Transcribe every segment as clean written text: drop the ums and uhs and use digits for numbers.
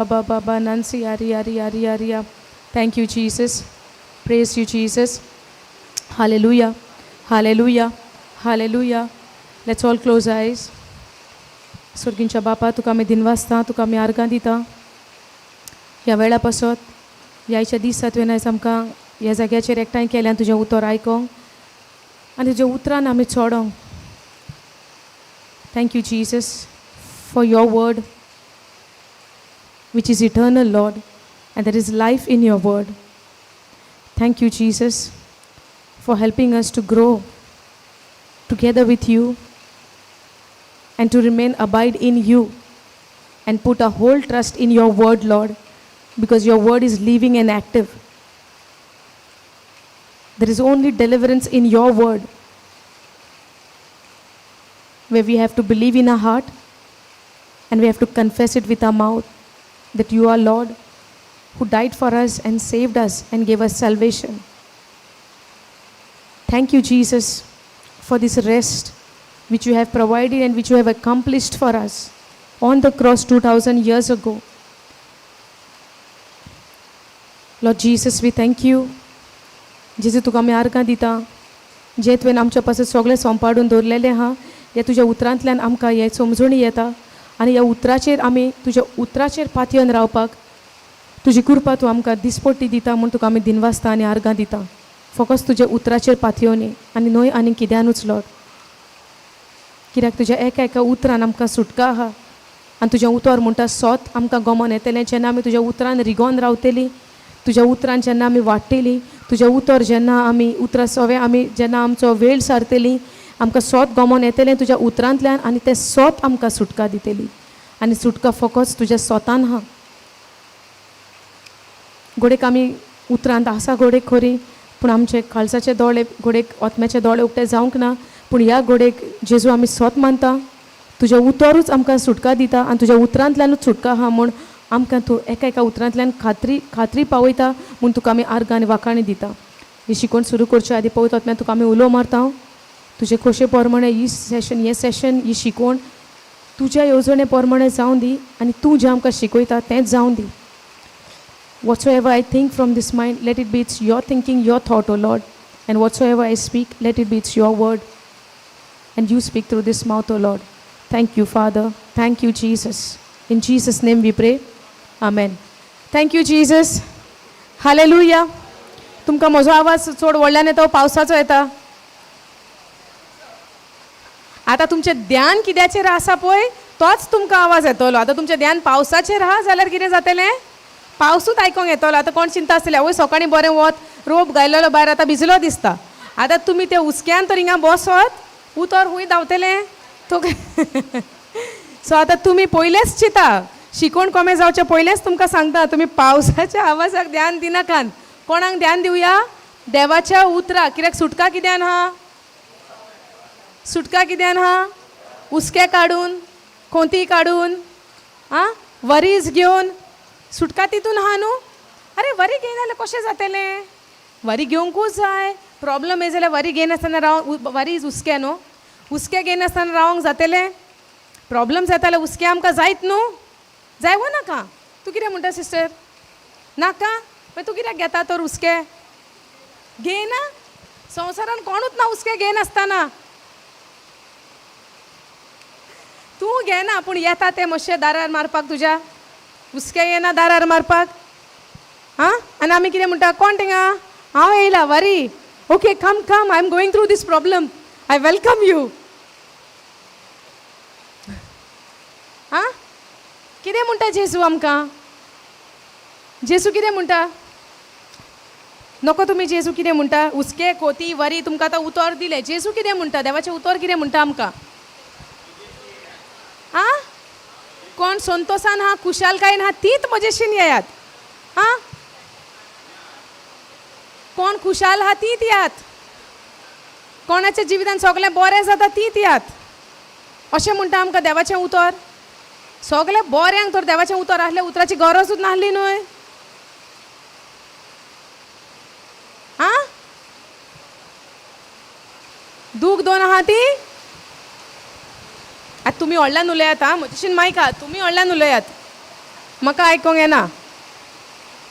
Baba Baba Nancy Ari Ari Ari Aria. Thank you, Jesus. Praise you, Jesus. Hallelujah. Hallelujah. Hallelujah. Let's all close our eyes. स्वर्गींच्या बापा, तुका आमी दिनवासता, तुका आमी आर्गां दिता ह्या वेळा पासत. ह्या दिसा तुवें आयज आमकां ह्या जाग्याचेर एकठांय केल्यान तुजें उतर आयकोंक आनी तुज्या उतरान आमी चोडोंक. Thank you, Jesus, for your word, which is eternal, Lord, and there is life in your word. Thank you, Jesus, for helping us to grow together with you and to remain abide in you and put our whole trust in your word, Lord, because your word is living and active. There is only deliverance in your word, where we have to believe in our heart and we have to confess it with our mouth that you are Lord who died for us and saved us and gave us salvation. Thank you, Jesus, for this rest which you have provided and which you have accomplished for us on the cross 2000 years ago. Lord Jesus, we thank you. जेजू, तुका आमी आर्गां दिता, जे तुवें आमच्या पासत सगळें सोंपाडून दवरलेलें आहा. ह्या तुज्या उतरांतल्यान आमकां हें समजणी येता आनी ह्या उतराचेर आमी तुज्या उतराचेर पातयेवन रावपाक तुजी कृपा तूं आमकां दिसपट्टी दिता म्हूण तुका आमी दिनवासता आनी आर्गां दिता. फकत तुज्या उतराचेर पातयेवनी आनी न्हय आनी कित्यानूच लॉर्ड, कित्याक तुज्या एका एका उतरान आमकां सुटका आहा आनी तुजें उतर म्हणटा सोत आमकां गमोन येतलें जेन्ना आमी तुज्या उतरान रिगोन रावतलीं, तुज्या उतरान जेन्ना आमी वाडटलीं, तुजें उतर जेन्ना आमी उतरां सवें आमी जेन्ना आमचो वेळ सारतलीं, आमकां सोत गमोन येतलें तुज्या उतरांतल्यान आनी तें सोत आमकां सुटका दितली आनी सुटका फकत तुज्या सोतान आहा. घोडेक आमी उतरांत आसा घोडेक खरी, पूण आमचे काळजाचे दोळे घोडेक ओतम्याचे दोळे उक्ते जावंक ना. पूण ह्या घोडेक जेजू आमी सोत मानता, तुजें उतरूच आमकां सुटका दिता आनी तुज्या उतरांतल्यानूच सुटका आहा म्हूण आमकां तूं एका एका उतरांतल्यान खात्री खात्री पावयता म्हूण तुका आमी आर्गां आनी वाखाणी दिता. ही शिकवण सुरू करचे आदी पवित्र आत्म्या तुका आमी उलो मारता. तुजे खोशे प्रमाणे ही सेशन, हें सेशन, ही शिकवण तुज्या येवजणे प्रमाणे जावं दी आनी तूं जें आमकां शिकयता तेंच जावं दी. Whatsoever I think from this mind, let it be it's your thinking, your thought, O Lord. And whatsoever I speak, let it be it's your word. And you speak through this mouth, O Lord. Thank you, Father. Thank you, Jesus. In Jesus' name we pray. Amen. Thank you, Jesus. Hallelujah. तुमकां म्हजो आवाज चड व्हडल्यान येता, पावसाचो येता? आतां तुमचें ध्यान कित्याचेर आसा पळय, तोच तुमकां आवाज येतलो. आतां तुमचें ध्यान पावसाचेर आहा जाल्यार कितें जातलें? पावसूच आयकोंक येतलो. आतां कोण चिंता आसतलें, आवय, सकाळीं बरें वत, रोप घायलेलो भायर, आतां भिजलो दिसता. आतां तुमी ते हुस्क्यान तर हिंगा बसत उतर खूंय धांवतलें तो. सो आतां तुमी पयलेंच चिंता, शिकोवन कमे जावचें पयलेंच तुमकां सांगता, तुमी पावसाच्या आवाजाक ध्यान दिनाकात. कोणाक ध्यान दिवया? देवाच्या उतराक. कित्याक सुटका कित्यान आहा? सुटका कित्यान आहा? हुस्के काडून, कोंती काडून, आं, वरीज घेवन सुटका तितून आहा न्हू? अरे, वरी घेयना जाल्यार कशें जातलें? वरी घेवंकूच जाय. प्रॉब्लम येयलो जाल्यार वरी घेयनासतना राव, वरीज हुस्के न्हू, हुस्के घेयनासतना रावंक जातलें? प्रॉब्लम जाता जाल्यार हुस्के आमकां जायत न्हू? जाय वो नाका? तूं कितें म्हणटा सिस्टर? नाका? मागीर तूं कित्याक घेता तर हुस्के? घेयना. संवसारान कोणूच ना हुस्के घेयनासतना. तूं घेना, पूण येता ते मातशें दारार मारपाक. तुज्या हुस्के येना दारार मारपाक? आं, आनी आमी कितें म्हणटा? कोण थिंगा? हांव येयला वरी. Okay, come come, I am going through this problem, I welcome you. आं, कितें म्हणटा जेजू आमकां? जेजू कितें म्हणटा? नको तुमी जेजू कितें म्हणटा? हुस्के, कोती, वरी, तुमकां आतां उतर दिलें. जेजू कितें म्हणटा? देवाचें उतर कितें म्हणटा आमकां? आं, कोण संतोसान आहा, खुशालकायेन आहा, तींच म्हजेशीन येयात. आं, कोण खुशाल आहा तींच येयात. कोणाच्या जिवितान सगळें बरें जाता तींच येयात, अशें म्हणटा आमकां देवाचें उतर. सगळें बऱ्यांक तर देवाचें उतर आसलें, उतराची गरजूच नासली न्हय. आं, दूख दोन आहा ती. आतां तुमी व्हडल्यान उलयात. आं, म्हजेशीन मायक आहा, तुमी व्हडल्यान उलयात. म्हाका आयकोंक येना,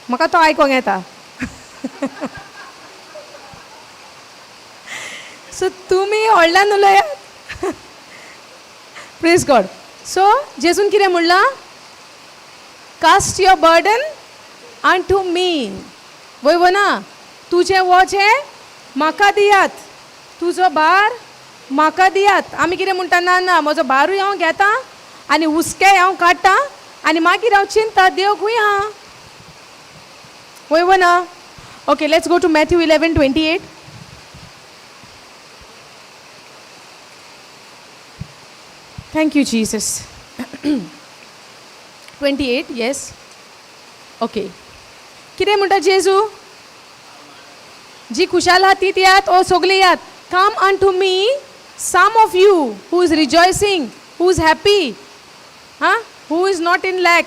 म्हाका तो आयकोंक येता. सो तुमी व्हडल्यान उलयात. प्रेज गॉड. सो जेजून कितें म्हणलां? Cast your burden unto me. वय वो ना? तुजें वजें म्हाका दियात, तुजो भार म्हाका दियात. आमी कितें म्हणटा? ना ना, म्हजो भारूय हांव घेता आनी हुस्केय हांव काडटा आनी मागीर हांव चिंता देव खंय आहा. वय वो ना? Okay, let's go to Matthew 11:28. Thank you, Jesus. 28, yes. Okay. कितें म्हणटा जेजू? जी खुशाल आहा ती येयात ओ, सगळीं येयात. Come unto me, some of you who is rejoicing, who is happy, ah, who is not in lack.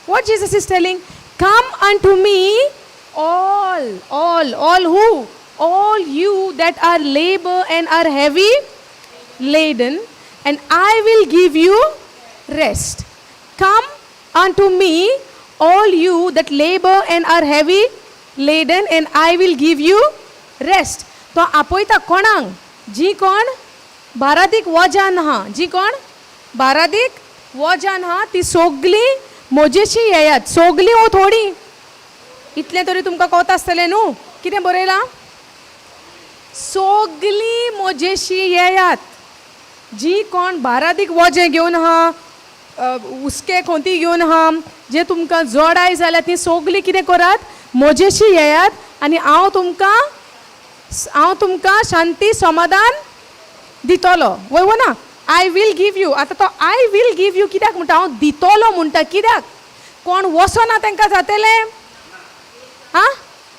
What Jesus is telling? Come unto me, all, all, all who? All you that are labor and are heavy laden, and I will give you rest. Come unto me, all you that labor and are heavy laden, and I will give you rest. तो आपयता कोणाक? जी कोण बारादीक वजान आहा, जी कोण बारादीक वजान आहा, ती सगळीं म्हजेशी येयात. सगळीं ओ थोडीं, इतलें तरी तुमकां कळता आसतलें न्हू कितें बरयलां. सगळीं म्हजेशी येयात, जी कोण बारादीक वजें घेवन आहा, हुस्के खोंती घेवन आहा, जे तुमकां जोडाय जाल्यार ती सगळीं कितें करात? म्हजेशी येयात आनी हांव तुमकां शांती समाधान दितलो. वय वो ना? I will give you. आतां तो I will give you कित्याक म्हणटा? हांव दितलो म्हणटा कित्याक? कोण वचना तांकां जातलें? आं,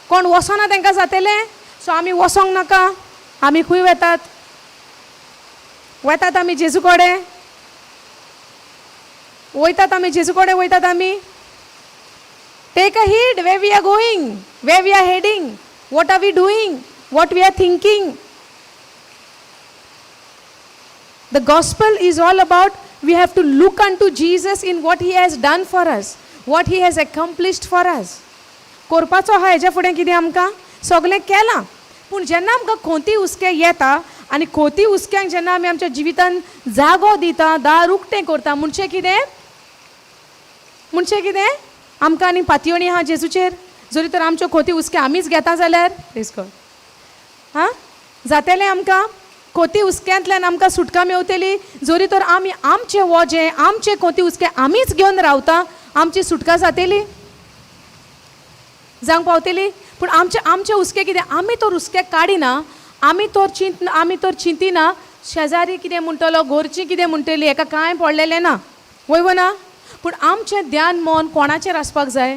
कोण वचना तांकां जातलें? सो आमी वचोंक नाका. आमी खंय वेतात? वतात आमी जेजू कडेन, वयतात आमी जेजू कडेन, वयतात आमी. Take a heed where we are going, where we are heading, what are we doing, what we are thinking. The gospel is all about we have to look unto Jesus in what he has done for us, what he has accomplished for us. करपाचो आहा हेज्या फुडें कितें आमकां सगळें केलां. पूण जेन्ना आमकां खोंती हुस्के येता आनी खोती हुस्क्यांक जेन्ना आमी आमच्या जिवितान जागो दिता, दार उक्तें करता, म्हणचें कितें? म्हणचें कितें? आमकां आनी पातयेवणी आहा जेजूचेर? जरी तर आमच्यो खोती हुस्के आमीच घेता जाल्यार, प्रेज गॉड, हां, जातलें आमकां? खोती हुस्क्यांतल्यान आमकां सुटका मेवतली? जरी तर आमी आमचें वजें, आमचे खोती हुस्के आमीच घेवन रावता, आमची सुटका जातली, जावंक पावतली? पूण आमचे हुस्के कितें? आमी तर हुस्के काडिना, आमी तर चिंतिना. शेजारी कितें म्हणटलो, घरचीं कितें म्हणटली, हेका कांय पडलेलें ना. वय वो ना? पूण आमचें ध्यान मन कोणाचेर आसपाक जाय?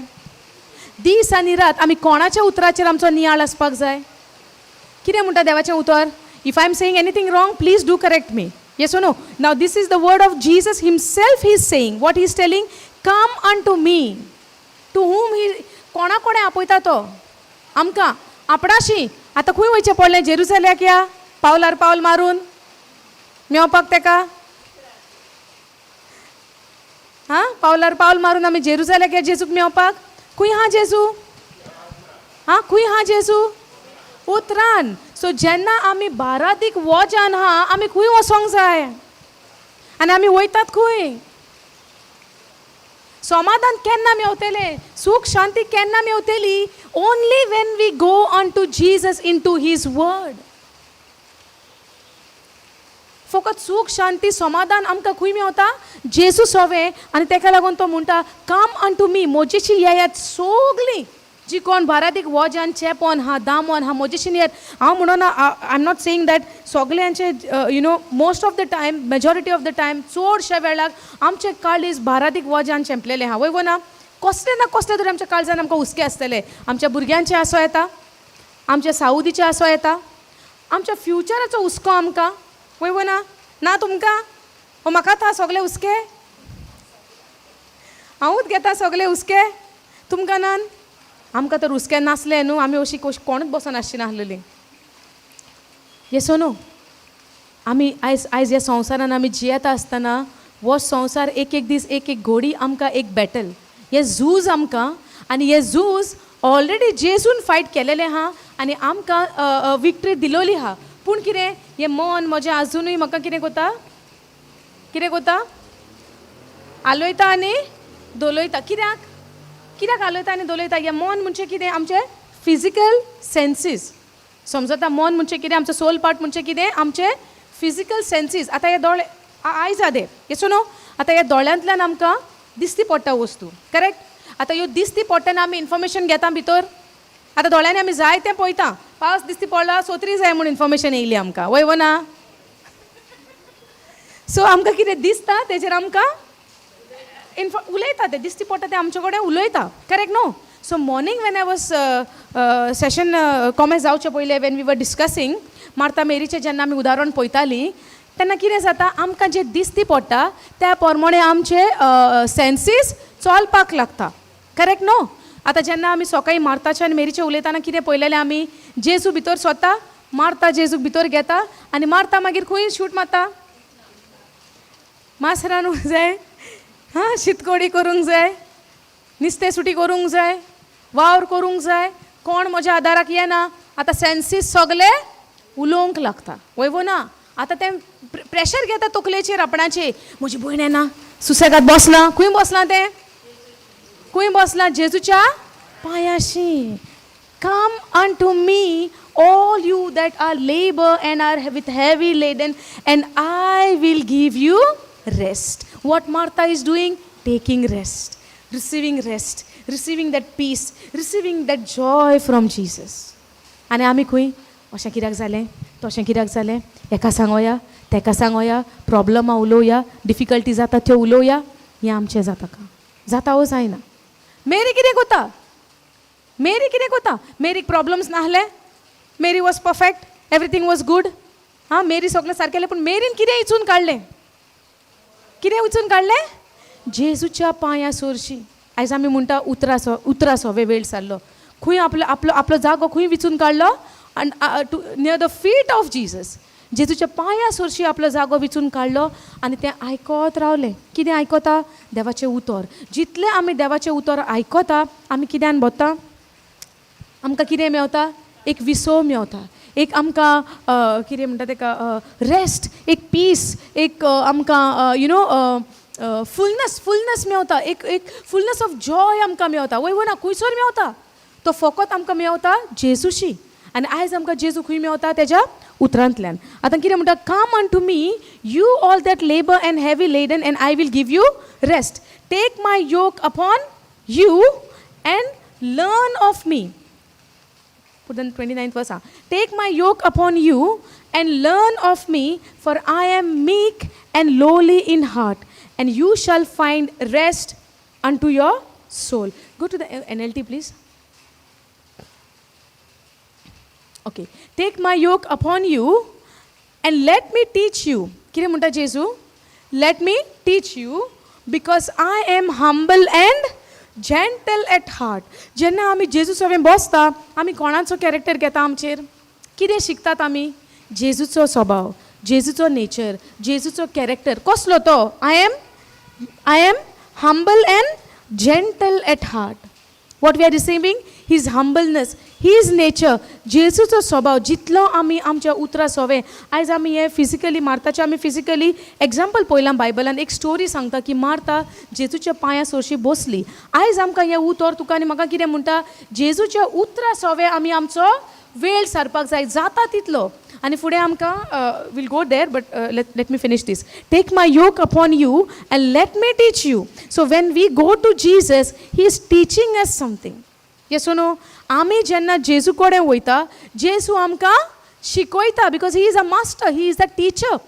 दीस आनी रात आमी कोणाच्या उतराचेर आमचो नियाळ आसपाक जाय? कितें म्हणटा देवाचें उतर? If I am saying anything wrong, please do correct me. Yes, no? Now this is the word of Jesus himself. He is saying, what he is telling? Come unto me. To whom he, कोणा कोणा आपयता तो आमकां? आपणाशी. आतां खंय वयचें पडलें? जेरुसल्याक या पावलार पावल मारून मेवपाक तेका? हां, पावलार पावल मारून आमी जेरुसल्याक या जेजूक मेवपाक? खंय आहा जेजू? हां, खंय आहा जेजू? उतरान. सो जेन्ना आमी बारादीक वजान आहा, आमी खंय वचोंक जाय आनी आमी वयतात खंय? समाधान केन्ना मेवतलें? सूख शांती केन्ना मेवतली? Only when we go unto Jesus, into his word. फकत सूख शांती समाधान आमकां खंय मेवता? जेजू सोवे. आनी तेका लागून तो म्हणटा, come unto me, म्हजेशी येयात सगळीं जी कोण बारादीक वोजान चेपोन हा, दामोन हा, म्हजेशी येयात. हांव म्हणून I am not saying that सगल्यांचे, most of the time, majority of the time, चडश्या वेळाक आमचे काळीज बारादीक वोजान चेंपलेलें आहा. वय वो ना? कसले ना कसले तरी आमच्या काळजान आमकां हुस्के आसतले. आमच्या भुरग्यांचे आसो येता, आमच्या सावदीचे आसो येता, आमच्या फ्युचराचो हुस्को आमकां. वय वो ना? ना तुमकां? हो म्हाका आहा सगळे हुस्के. हांवूच घेता सगळे हुस्के, तुमकां नान? आमकां तर हुस्के नासले न्हू, आमी अशी कोणूच बसोन आसची नासलेली. Yes, no? आमी आयज ह्या संवसारान आमी जियेता आसतना हो संवसार एक एक दीस, एक एक घोडी आमकां एक बॅटल. हें झूज आमकां आनी हें झूज ऑलरेडी जेजून फायट केलेलें आहा आनी आमकां विक्ट्री दिलोली आहा. पूण कितें हें मन म्हजें आजुनूय म्हाका कितें कोता, कितें कोता, आलोयता आनी धोलयता. कित्याक कित्याक आलोयता आनी धोलयता? हें मन म्हणजे कितें? आमचें फिजिकल सेन्सीस. समजता? मन म्हणजे कितें? आमचो सोल पार्ट म्हणजे कितें? आमचें फिजिकल सेन्सीस. आतां हे दोळे आयज आदे येसो न्हू, आतां ह्या दोळ्यांतल्यान आमकां दिसती पडटा वस्तू, करेक्ट? आतां ह्यो दिसती पडटना आमी इन्फॉर्मेशन घेता भितर. आतां दोळ्यांनी आमी जाय तें पळयता, पावस दिसती पडला सोत्री जाय म्हूण इन्फॉर्मेशन येयली आमकां, वय वो ना? सो आमकां कितें दिसता तेजेर आमकां इन्फॉ उलयता, तें दिसती पडटा तें आमचे कडेन उलयता, करेक्ट न्हू? So morning when I was session commence जावचे पयलें when we were discussing Martha मेरीचें जेन्ना आमी उदाहरण पळयतालीं तेन्ना कितें जाता, आमकां जें दिसती पडटा त्या प्रमाणे आमचे सेन्सीस चलपाक लागता, करेक्ट न्हू? आतां जेन्ना आमी सकाळीं मार्ताचें आनी मेरीचें उलयतना कितें पळयलेलें आमी, जेजू भितर सोदता, मार्ता जेजूक भितर घेता आनी मार्ता मागीर खंय शूट मारता, मास रांदूंक जाय, हां शीतकोडी करूंक जाय, नुस्तें सुटी करूंक जाय, वावर करूंक जाय, कोण म्हज्या आदाराक येना. आतां सेन्सीस सगले उलोवंक लागता, वय वो ना? आतां तें प्रेशर घेता तकलेचेर आपणाचे, म्हजी भयण येना, सुसेगाद बसलां, खंय बसलां तें, खंय बसलां? जेजूच्या पांयाशी. Come unto me all you that are labour and are with heavy laden and I will give you rest. What Martha is doing? Taking rest, receiving rest, receiving that peace, receiving that joy from Jesus. आनी आमी खंय अशें कित्याक जालें, तशें कित्याक जालें, हेका सांगोया तेका सांगोया, प्रॉब्लमां उलोवया, डिफिकल्टी जाता त्यो उलोवया, हें आमचें जाता का? जाता वो जायना? मेरी कितें कोता? मेरी कितें कोता? मेरीक प्रॉब्लम्स नासले? Mary was perfect, everything was good. हां, मेरी सगळें सारकें, पूण मेरीन कितें इचून काडलें? कितें उचून काडलें? जेजूच्या पांया सोरशी. आयज आमी म्हणटा उतरासो, उतरासो वे वेळ सारलो, खंय आपलो आपलो आपलो जागो खंय विचून काडलो? आनी to near the feet of Jesus. जेजूच्या पांया सोरशी आपलो जागो विचून काडलो आनी तें आयकत रावलें. कितें आयकता? देवाचें उतर. जितलें आमी देवाचें उतर आयकता आमी कित्यान भोत्ता? आमकां कितें मेवता? एक विसव मेवता, एक आमकां कितें म्हणटा तेका रेस्ट, एक पीस, एक आमकां you know फुलनस, फुलनस मेवता, एक एक फुलनस ऑफ जॉय आमकां मेवता. वय वो ना? खुंयसर मेवता? तो फकत आमकां मेवता जेजूशी. आनी आयज आमकां जेजू खंय मेवता? तेज्या उतरांतल्यान. आतां कितें म्हणटा? Come unto me you all that labour and heavy laden and I will give you rest. Take my yoke upon you and learn of me. Put the 29th verse. Take my yoke upon you and learn of me, for I am meek and lowly in heart, and you shall find rest unto your soul. Go to the NLT, please. Okay. Take my yoke upon you and let me teach you. कितें म्हणटा जेजू? Let me teach you, because I am humble and gentle at heart. जेन्ना आमी जेजू सवें बसता आमी कोणाचो कॅरेक्टर घेता आमचेर? कितें शिकतात आमी? जेजूचो स्वभाव, जेजूचो नेचर, जेजूचो कॅरेक्टर. कसलो तो? I am humble and gentle at heart. What we are receiving? His humbleness, his nature, जेजूचो स्वभाव. जितलो आमी आमच्या उतरां सोवे, आयज आमी हें फिजिकली मार्ताचें आमी फिजिकली एग्जाम्पल पळयलां. बायबलान एक स्टोरी सांगता की मार्ता जेजूच्या पांयां सोरशी बसली. आयज आमकां हें उतर तुका आनी म्हाका कितें म्हणटा? जेजूच्या उतरां सोवे आमी आमचो वेळ सारपाक जाय जाता तितलो. आनी फुडें आमकां we'll go there, but let me finish this. Take my yoke upon you and let me teach you. So when we go to Jesus, he is teaching us something. Yes no? आमी जेन्ना जेजू कडेन वयता जेजू आमकां शिकयता, because he is a master, he is a teacher.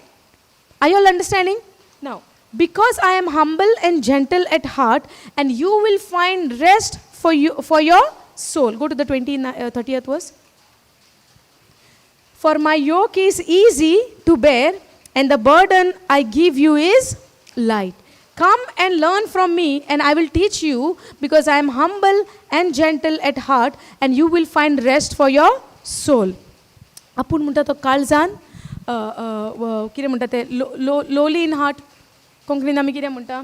Are you all understanding? Now, because I am humble and gentle at heart, and you will find rest for you, for your soul. Go to the 30th verse. For my yoke is easy to bear, and the burden I give you is light. Come and learn from me, and I will teach you, because I am humble and gentle at heart, and you will find rest for your soul. आपूण म्हणटा तो काळजान कितें म्हणटा तें lolly in heart. कोंकणीन आमी कितें म्हणटा?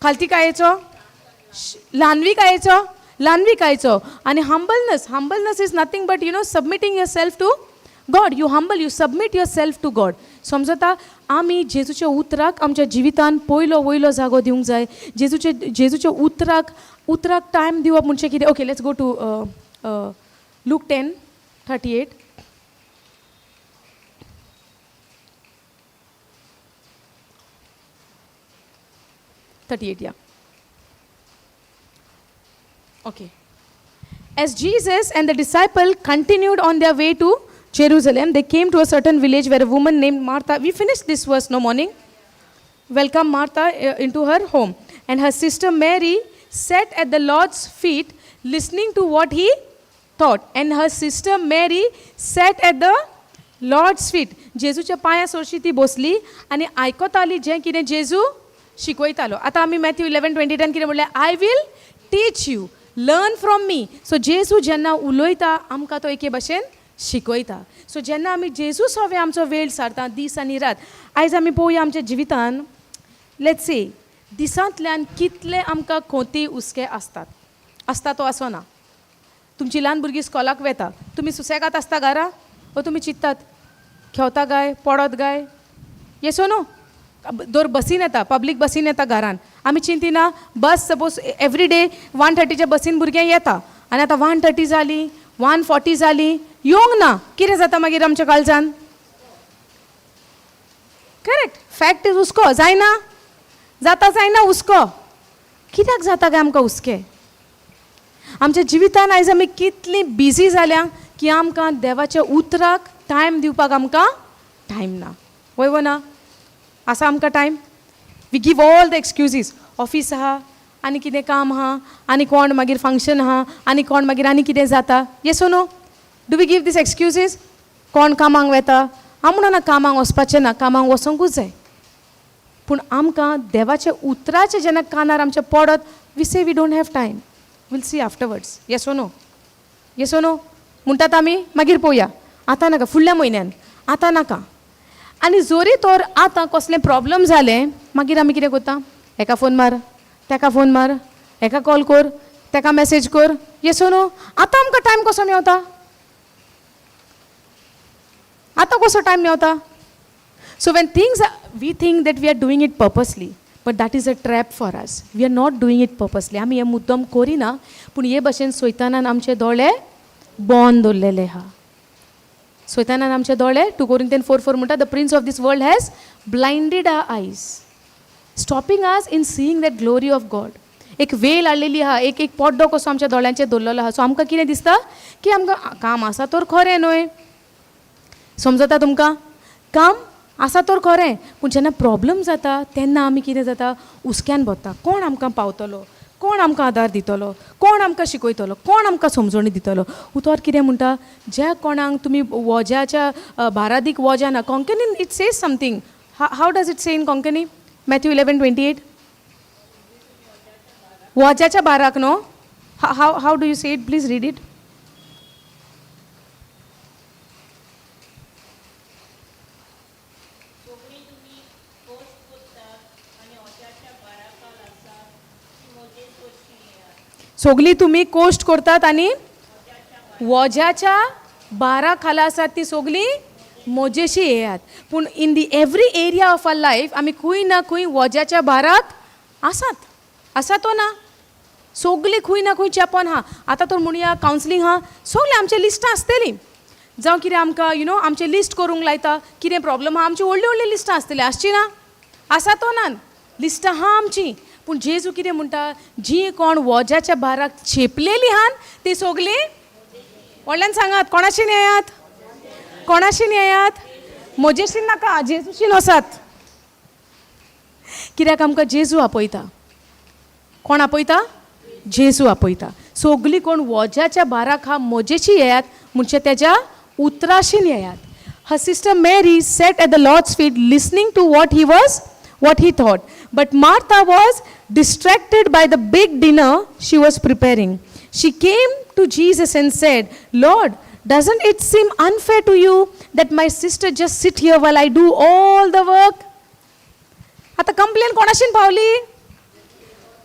खालतीकायेचो, ल्हानविकायेचो, ल्हानविकायेचो. आनी humbleness, humbleness is nothing but you know submitting yourself to God. You humble, you submit yourself to God. समजता? आमी जेजूच्या उतराक आमच्या जिवितान पयलो वयलो जागो दिवंक जाय. जेजूचे जेजूच्या उतराक उतराक टायम दिवप म्हणजे कितें? Okay, let's go to Luke 10:38. 38, yeah. Okay. As Jesus and the disciple continued on their way to Jerusalem, they came to a certain village where a woman named Martha. We finished this verse, no, morning? Welcome Martha into her home. And her sister Mary sat at the Lord's feet listening to what he taught. And her sister Mary sat at the Lord's feet. जेजूच्या पांया सोरशी ती बसली आनी आयकताली जें कितें जेजू शिकयतालो. आतां आमी Matthew 11:29 कितें म्हणलें? I will teach you, learn from me. So जेजू जेन्ना उलयता आमकां तो एके भशेन शिकयता. सो जेन्ना आमी जेजू सोवे आमचो वेळ सारता दीस आनी रात. आयज आमी पळोवया आमच्या जिवितान, let's say दिसांतल्यान कितले आमकां खोती हुस्के आसतात. आसता तो आसना? तुमची ल्हान भुरगीं स्कॉलाक वेता, तुमी सुसेगात आसता घरा वो तुमी चिंत्तात खेवता काय पडत काय? येस नो? दर बसीन येता, पब्लीक बसीन येता घरान, आमी चिंतिना. बस सपोज एवरी डे 1:30च्या बसीन भुरगें येता आनी आतां 1:30 जाली, 1:40 जाली, येवंक ना, कितें जाता मागीर आमच्या काळजान? करेक्ट, फॅक्ट is हुस्को जायना, जाता जायना हुस्को. कित्याक जाता काय आमकां हुस्के? आमच्या जिवितान आयज आमी कितली बिजी जाल्या की आमकां देवाच्या उतराक टायम दिवपाक आमकां टायम ना. वय वो ना? आसा आमकां time? We give all the excuses. Office आहा आनी कितें काम आहा आनी कोण मागीर फंक्शन आहा आनी कोण मागीर आनी कितें जाता. Yes, no? Do we give these excuses? कोण कामांक वेता? हांव म्हणना कामांक वचपाचें ना, कामांक वचोंकूच जाय, पूण आमकां देवाच्या उतराचें जेन्ना कानार आमच्या पडत, we say we don't have time, we'll see afterwards. Yes, no? Yes, no? म्हणटात आमी मागीर पळोवया, आतां नाका, फुडल्या म्हयन्यान, आतां नाका. आनी जोरी तर आतां कसलें प्रॉब्लम जालें, मागीर आमी कितें करता? हेका फोन मार, तेका फोन मार, हेका कॉल कर, तेका मॅसेज कर. येस नो? आतां आमकां टायम कसो मेवता? आतां कसो टायम मेवता? So when things, we think that we are doing it purposely, but that is a trap for us. We are not doing it purposely. आमी हें मुद्दम करिना, पूण हे भशेन सैतानान आमचे दोळे बंद दवरलेले आहा. सैतानान आमचे दोळे, 2 Corinthian 4:4 म्हणटा, the prince of this world has blinded our eyes, stopping us in seeing that glory of God. एक वेल हाडलेली आहा, एक एक पड्डो कसो आमच्या दोळ्यांचेर दवरलेलो आहा. सो आमकां कितें दिसता की आमकां काम आसा तर खरें न्हय? समजता तुमकां? काम आसा तर खरें, पूण जेन्ना प्रॉब्लम जाता तेन्ना आमी कितें जाता? हुस्क्यान भरता. कोण आमकां पावतलो? कोण आमकां आदार दितलो? कोण आमकां शिकयतलो? कोण आमकां समजणी दितलो? उतर कितें म्हणटा? ज्या कोणाक तुमी वोज्याच्या भारादीक वोज्या ना. कोंकणीन it says something. How does it say in Konkani? Matthew 11:28. वोज्याच्या बाराक न्हू? How do you say it? Please read it. सगळीं तुमी कश्ट करतात आनी वोज्याच्या भाराखाल आसात ती म्हजे सरशीं येयात. सगळीं तुमी कश्ट करतात आनी वोज्याच्या बारा खाला आसात ती सगळीं म्हजेशी येयात. पूण in the every area of our life आमी खंय ना खंय वोज्याच्या बाराक आसात. आसा तो ना? सगळीं खंय ना खंय चेपोन आहा. आतां तर म्हणया कावन्सिलींग आहा, सगळें आमचें लिस्टां आसतलीं. जावं कितें आमकां you know आमचें लिस्ट करूंक लायता, कितें प्रॉब्लम आहा, आमची व्हडली व्हडली लिस्टां आसतलीं. आसची ना? आसा तो ना? लिस्टां आहा आमची. पूण जेजू कितें म्हणटा? जी कोण वोज्याच्या बाराक चेपलेली आहान ती सगळीं, व्हडल्यान सांगात, कोणाशीन येयात? कोणाशीन येयात? म्हजेशीन नाका, जेजूशीन वसात. कित्याक आमकां जेजू आपयता. कोण आपयता? जेजू आपयता. सगळीं कोण वोज्याच्या बाराक हा म्हजेशी येयात, म्हणजे तेज्या उतराशीन येयात. Her sister Mary sat at the Lord's feet listening to what he taught. But Martha was distracted by the big dinner she was preparing. She came to Jesus and said, "Lord, doesn't it seem unfair to you that my sister just sit here while I do all the work?" आता complain कोणाशीन पावली?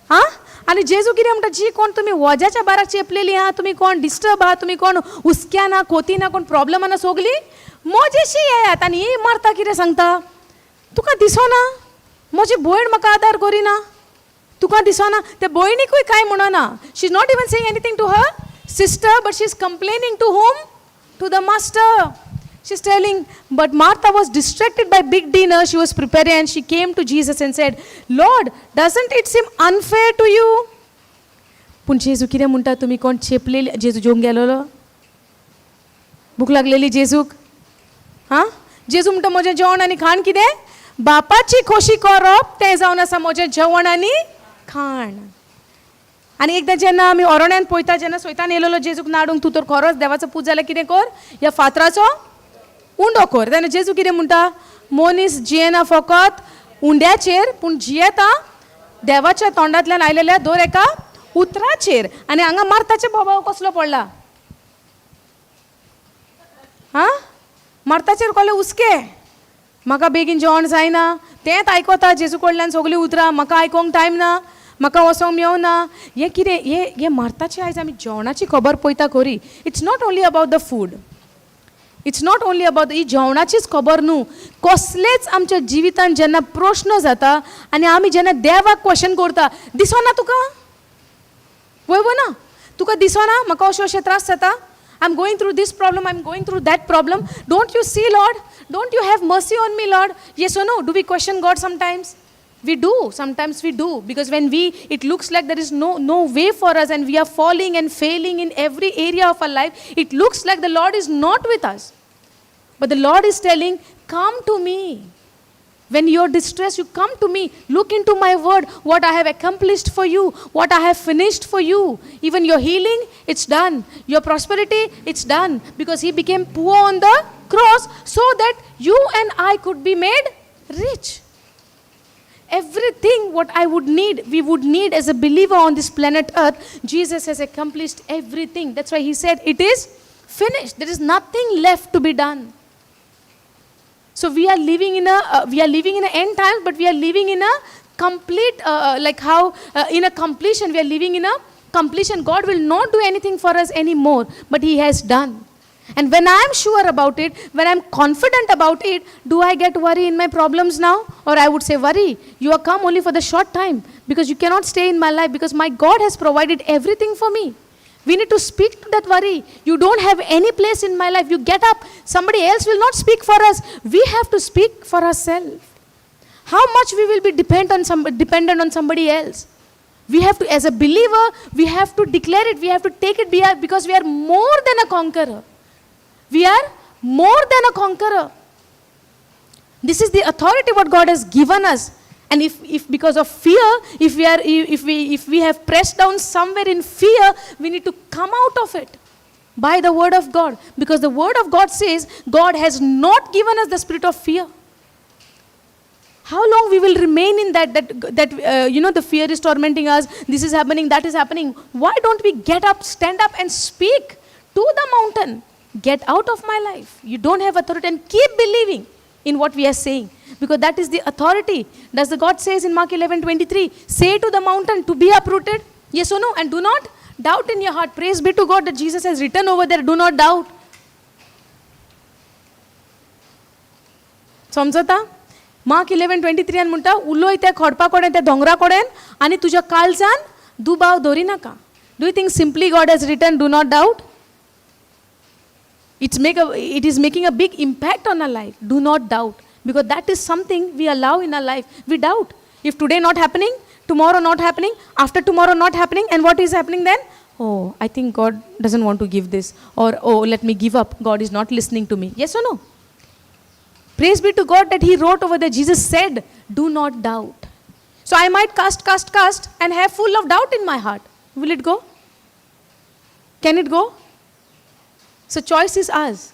हां, आनी जेजू कितें म्हणटा, जी कोण तुमी वज्याच्या बाराक चेपलेली आहा, तुमी कोण डिस्टर्ब आहा, तुमी कोण हुस्क्या ना, कोती ना, कोण प्रॉब्लम ना, सोगली म्हजेशी येयात. आनी ही मार्ता कितें सांगता, तुका दिसना म्हजी भयण म्हाका आदार करिना, तुका दिसना? ते भयणीकूय कांय म्हणना. She is not even saying anything to her sister, but she is complaining to whom? To the master. She is telling, but Martha was distracted by big dinner she was preparing, and she came to Jesus and said, Lord, doesn't it seem unfair to you? पूण जेजू कितें म्हणटा, तुमी कोण चेपलेली? जेजू जेवंक गेलोलो? भूक लागलेली जेजूक? हां, जेजू म्हणटा, म्हजें जेवण आनी खाण कितें? बापाची खोशी करप, तें जावन आसा म्हजें जेवण आनी खाण. आनी एकदां जेन्ना आमी ओरोण्यान पळयता, जेन्ना सैतान येयलेलो जेजूक नाडूंक, तूं तर खरोच देवाचो पूत जाल्यार कितें कर, ह्या फातराचो उंडो कर. तेन्ना जेजू कितें म्हणटा, मनीस जियेना फकत उंड्याचेर, पूण जियेता देवाच्या तोंडांतल्यान आयलेल्या दर एका उतराचेर. आनी हांगा मार्ताचे प्रभाव कसलो पडला? हां, मार्ताचेर कसले हुस्के, म्हाका बेगीन जेवण जायना, तेंच आयकता जेजू कडल्यान सगळीं उतरां, म्हाका आयकोंक टायम ना, म्हाका वचोंक मेवना. हें कितें? हें हें मार्ताचें. आयज आमी जेवणाची खबर पळयता खरी, it's not only about the food, it's not only about ही जेवणाचीच खबर न्हू. कसलेच आमच्या जिवितान जेन्ना प्रश्न जाता आनी आमी जेन्ना देवाक क्वेश्चन करता, दिसना तुका? वय वो ना, तुका दिसना म्हाका अशें अशें त्रास जाता? I am going through this problem, I am going through that problem. Don't you see, Lord? Don't you have mercy on me, Lord? Yes or no? Do we question God sometimes? We do, sometimes we do, because when we it looks like there is no way for us and we are falling and failing in every area of our life, it looks like the Lord is not with us. But the Lord is telling, come to me. When you're distressed, you come to me. Look into my word, what I have accomplished for you, what I have finished for you. Even your healing, it's done. Your prosperity, it's done. Because He became poor on the cross so that you and I could be made rich. Everything what I would need, we would need as a believer on this planet Earth, Jesus has accomplished everything. That's why He said, it is finished. There is nothing left to be done. So we are living in a end times, but we are living in a complete like how in a completion, we are living in a completion. God will not do anything for us anymore, but He has done. And when I am sure about it, when I am confident about it, do I get worry in my problems now? Or I would say, worry, you are come only for the short time because you cannot stay in my life, because my God has provided everything for me. We need to speak to that worry. You don't have any place in my life. You get up. Somebody else will not speak for us. We have to speak for ourselves. How much we will be dependent on somebody else? We have to, as a believer, we have to declare it. We have to take it because we are more than a conqueror. We are more than a conqueror. This is the authority what God has given us. And if because of fear, if we have pressed down somewhere in fear, we need to come out of it by the word of God. Because the word of God says God has not given us the spirit of fear. How long we will remain in that the fear is tormenting us, this is happening, that is happening? Why don't we get up, stand up and speak to the mountain? Get out of my life. You don't have authority, and keep believing in what we are saying, because that is the authority. Does the God says in Mark 11:23, say to the mountain to be uprooted? Yes or no? And do not doubt in your heart. Praise be to God that Jesus has written over there, do not doubt. समजता? Mark 11:23 आनी म्हणटा, उलय त्या खडपा कडेन, त्या दोंगरा कडेन, आनी तुज्या काळजान दुबाव दवरी नाका. Do you think simply God has written do not doubt? It is making a big impact on our life. Do not doubt, because that is something we allow in our life. We doubt. If today not happening, tomorrow not happening, after tomorrow not happening, and what is happening then? Oh, I think God doesn't want to give this, or oh, let me give up. God is not listening to me. Yes or no? Praise be to God that He wrote over there, Jesus said, do not doubt. So I might cast, cast, cast and have full of doubt in my heart. Will it go? Can it go? So choice is ours.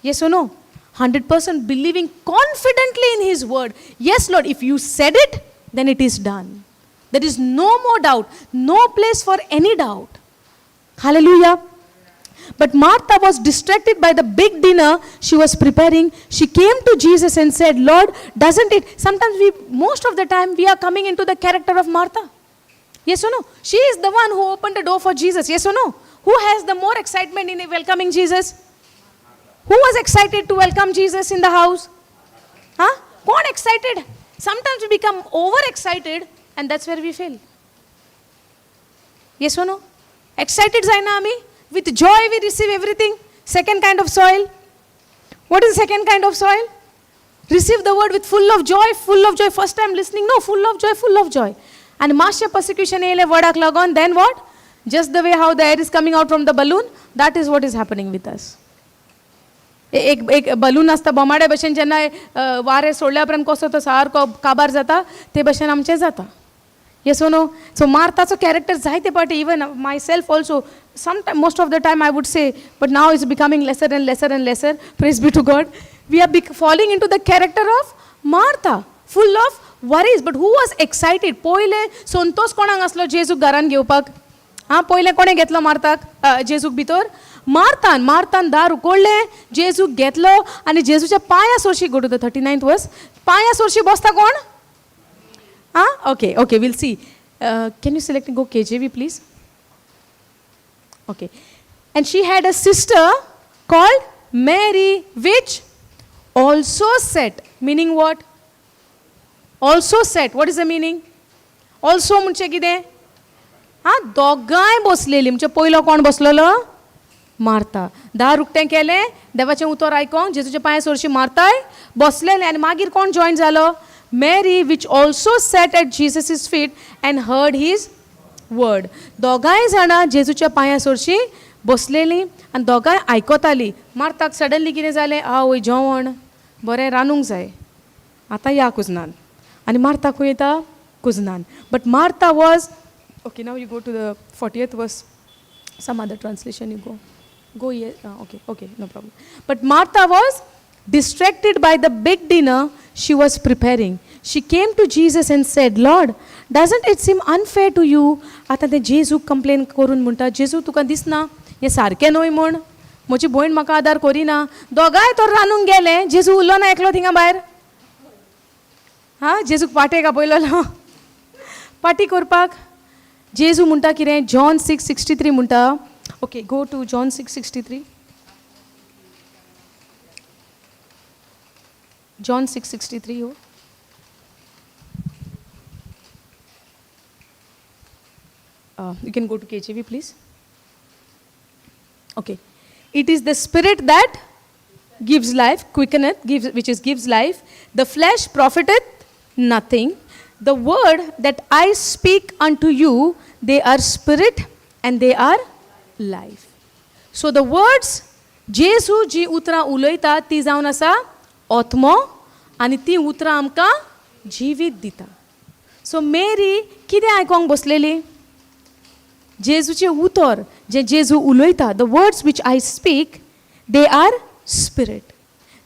Yes or no? 100% believing confidently in His word. Yes, Lord, if you said it, then it is done. There is no more doubt, no place for any doubt. Hallelujah. But Martha was distracted by the big dinner she was preparing. She came to Jesus and said, Lord, doesn't it? Sometimes we, most of the time, we are coming into the character of Martha. Yes or no? She is the one who opened the door for Jesus. Yes or no? Who has the more excitement in welcoming Jesus? Who was excited to welcome Jesus in the house? Huh? Koण excited? Sometimes we become over excited and that's where we fail. Yes or no? Excited जायना आमी? With joy we receive everything. Second kind of soil. What is second kind of soil? Receive the word with full of joy, full of joy. First time listening, no, full of joy, full of joy. आनी मातशें पर्सिक्युशन येयलें वर्डाक लागून, then what? Just the way how the air is coming out from the balloon, that is what is happening with us. एक एक balloon आसता बोमाड्या भशेन, जेन्ना वारें सोडल्या उपरांत कसो तो सारको काबार जाता, ते भशेन आमचें जाता. Yes or no? So मार्ताचो कॅरेक्टर जायते पाटी, even myself also some time, most of the time I would say, but now is becoming lesser and lesser and lesser, praise be to God. We are falling into the character of Martha, full of worries. But who was excited? पयलें संतोष कोणाक आसलो जेजूक घरान घेवपाक? आं, पयलें कोणें घेतलो मार्ताक, जेजूक भितर? मार्तान. मार्तान दार उकोडलें, जेजूक घेतलो आनी जेजूच्या पांया सोरशी, go to the 39th verse, पांया सोरशी बसता कोण? आं, okay okay, we'll see. Can you select, go KJV please? Okay. And she had a sister called Mary, which also sat. Meaning what? Also sat. What is the meaning? Also म्हणजे कितें? आं, दोगांय बसलेली. म्हणजे पयलो कोण बसलेलो? मार्ता. दार उक्तें केलें, देवाचें उतर आयकोंक जेजूच्या पांया सोरशी मार्ताय बसलेलें. आनी मागीर कोण जॉयन जालो? Mary, which also sat at Jesus' feet and heard his word. दोगांय जाणां जेजूच्या पांया सोरशी बसलेलीं आनी दोगांय आयकतालीं. मार्ताक सडनली कितें जालें? आवय, जेवण बरें रांदूंक जाय, आतां या कुजनान. आनी मार्ता खंय येता? कुजनान. But Martha was, okay, now you go to the 40th verse. Some other translation you go. Go here. Okay, okay, no problem. But Martha was distracted by the big dinner she was preparing. She came to Jesus and said, Lord, doesn't it seem unfair to you? आतां ते जेजूक complain करून म्हणटा, जेजू तुका दिसना हें सारकें न्हय म्हूण? म्हजी भयण म्हाका आदार करिना. दोगांय तर रांदूंक गेले, जेजू उरलो ना एकलो थिंगा भायर. हां, जेजूक पाटेक आपयलोलो पाटी करपाक. जेजू म्हणटा कितें? जॉन 6:63 म्हणटा. Okay, go to John 6:63. John 6:63 हो. You can go to KJV, please. Okay. It is the spirit that gives life, quickeneth, gives, which is gives life. The flesh profiteth nothing. The word that I speak unto you, they are spirit and they are life. So the words, जेजू जी उतरां उलयता ती जावन आसा आत्मो, आनी ती उतरां आमकां जिवीत दिता. सो मेरी कितें आयकोंक बसलेली? जेजूचें उतर जें जेजू उलयता, the words which I speak, they are spirit.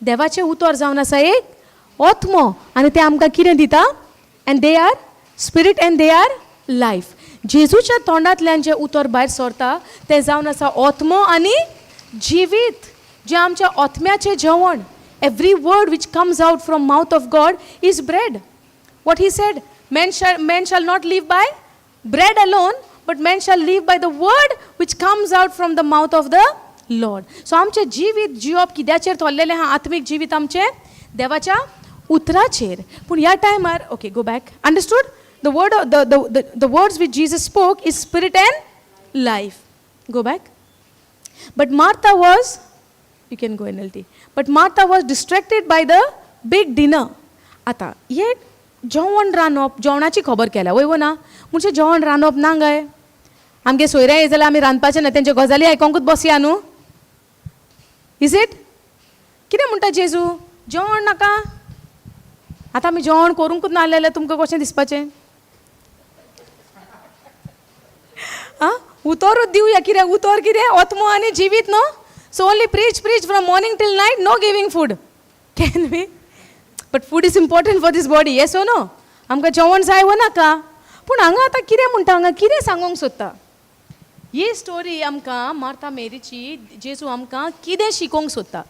देवाचें उतर जावन आसा एक आत्मो, आनी तें आमकां कितें दिता? And they are spirit and they are life. जेजूच्या तोंडांतल्यान जें उतर भायर सरता तें जावन आसा आत्मो आनी जिवीत, जें आमच्या आत्म्याचें जेवण. Every word which comes out from mouth of God is bread. What he said, man shall not live by bread alone, but man shall live by the word which comes out from the mouth of the Lord. So आमचें जिवीत जिवप कित्याचेर थोरलेलें आहा? आत्मीक जिवीत आमचें देवाच्या उतराचेर. पूण ह्या टायमार, okay, go back. Understood? The word, the words which Jesus spoke is spirit and life. Go back. But Martha was, you can go NLT. But Martha was distracted by the big dinner. आतां हे जेवण रांदप, जेवणाची खबर केल्या वय वो ना? म्हणजे जेवण रांदप ना काय? आमगे सोयऱ्या येयत जाल्यार आमी रांदपाचें ना, तेंच्यो गजाली आयकोंकूच बसया न्हू? Is it? कितें म्हणटा जेजू? जेवण नाका. आतां आमी जेवण करूंकूच ना जाल्यार तुमकां कशें दिसपाचें? आं, उतरूच दिवया. कितें उतर? कितें? आत्मो आनी जिवीत न्हू? So only preach, preach from morning till night, no giving food. Can we? But food is important for this body, yes or no? आमकां जेवण जाय वो नाका? पूण हांगा आतां कितें म्हणटा, हांगा कितें सांगूंक सोदता? ही स्टोरी आमकां मार्था मेरीची, जेजू आमकां कितें शिकोवंक सोदता?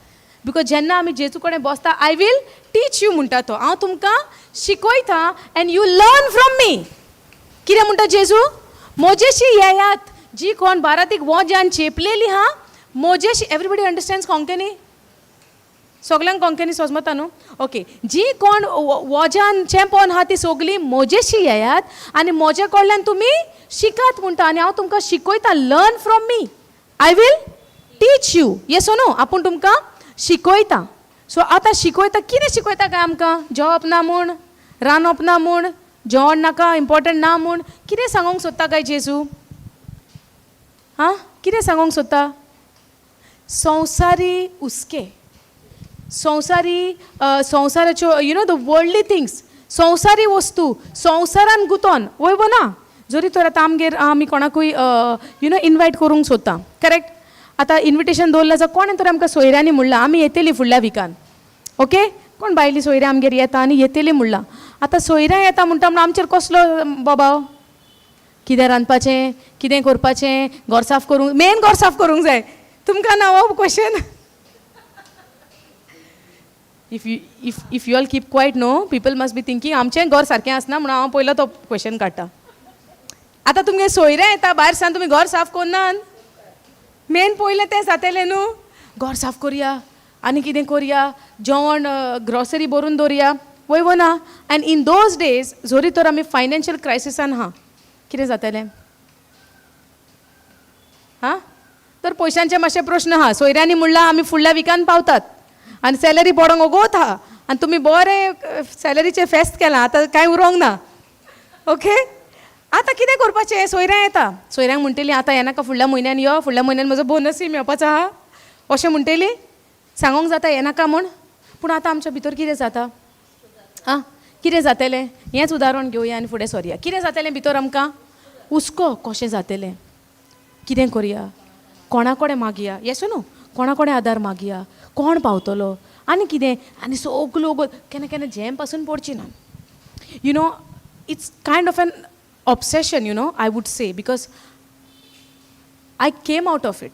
Because जेन्ना आमी जेजू कडेन बसता, I will teach you म्हणटा तो, हांव तुमकां शिकयता, and you learn from me. कितें म्हणटा जेजू? मोजेशी येयात जी कोण बारातीक वोज्यान चेपलेली हा मोजेशी. Everybody understands Konkani? सगल्यांक कोंकणी सोजमता न्हू? ओके. जी कोण वोज्यान चेंपोन आहा ती सगळीं मोजेशी येयात आनी मोजे कडल्यान तुमी शिकात म्हणटा आनी हांव तुमकां शिकयता. Learn from me, I will teach you. Yes, no? आपूण तुमकां शिकयता. सो आतां शिकयता, कितें शिकयता काय आमकां? जेवप ना म्हूण, रांदप ना म्हूण, जेवण नाका, इम्पोर्टंट ना म्हूण, कितें सांगूंक सोदता काय जेजू? आं, कितें सांगूंक सोदता? संवसारी हुस्के, संवसारी संवसाराच्यो, the worldly things, संवसारी वस्तू, संवसारान गुंतोन वय बो ना. जरी तर आतां आमगेर आमी कोणाकूय इनवायट करूंक सोदता, करेक्ट? आतां इनविटेशन दवरलें जाल्यार कोणें तर आमकां सोयऱ्यांनी म्हणलां, आमी येतली फुडल्या विकान. ओके, कोण भायली सोयऱ्यां आमगेर येता आनी येतली म्हणलां. आतां सोयऱ्यां येता म्हणटा म्हणून आमचेर कसलो बोबाव? कितें रांदपाचें, कितें करपाचें, घर साफ करूंक, मेन घर साफ करूंक जाय. तुमकां ना हो question? If you all keep quiet, no, people must be thinking आमचें घर सारकें आसना म्हणून हांव पयलो तो क्वेश्चन काडटा. आतां तुमगे सोयरे येता भायर सान, तुमी घर साफ करनात, मेन पयलें तें जातलें न्हू. घर साफ करया आनी कितें करया, जेवण ग्रॉसरी भरून दवरया, वय वो ना? एंड इन those days जरी तर आमी फायनान्शियल क्रायसिसान आहा, कितें जातलें? हां, तर पयशांचे मातशे प्रश्न आहा. सोयऱ्यांनी म्हणलां आमी फुडल्या विकान पावतात आनी सॅलरी पडोंक ओगोत आहा आनी तुमी बरें सॅलरीचें फेस्त केलां, आतां कांय उरोंक ना. ओके, आतां कितें करपाचें? सोयऱ्यां येता, सोयऱ्यांक म्हणटली आतां येनाका, फुडल्या म्हयन्यान यो, फुडल्या म्हयन्यान म्हजो बोनसूय मेळपाचो आहा, अशें म्हणटली? सांगोंक जाता येनाका म्हूण. पूण आतां आमच्या भितर कितें जाता? आं, कितें जातलें? हेंच उदाहरण घेवया आनी फुडें सरया. कितें जातलें भितर आमकां? हुस्को. कशें जातलें, कितें करया, कोणा कडेन मागया? येस न्हू? कोणा कडेन आदार मागया, कोण पावतलो आनी कितें आनी सगल्यो केन्ना केन्ना झेम पासून पडची ना. It's kind of an obsession, I would say, because I came out of it,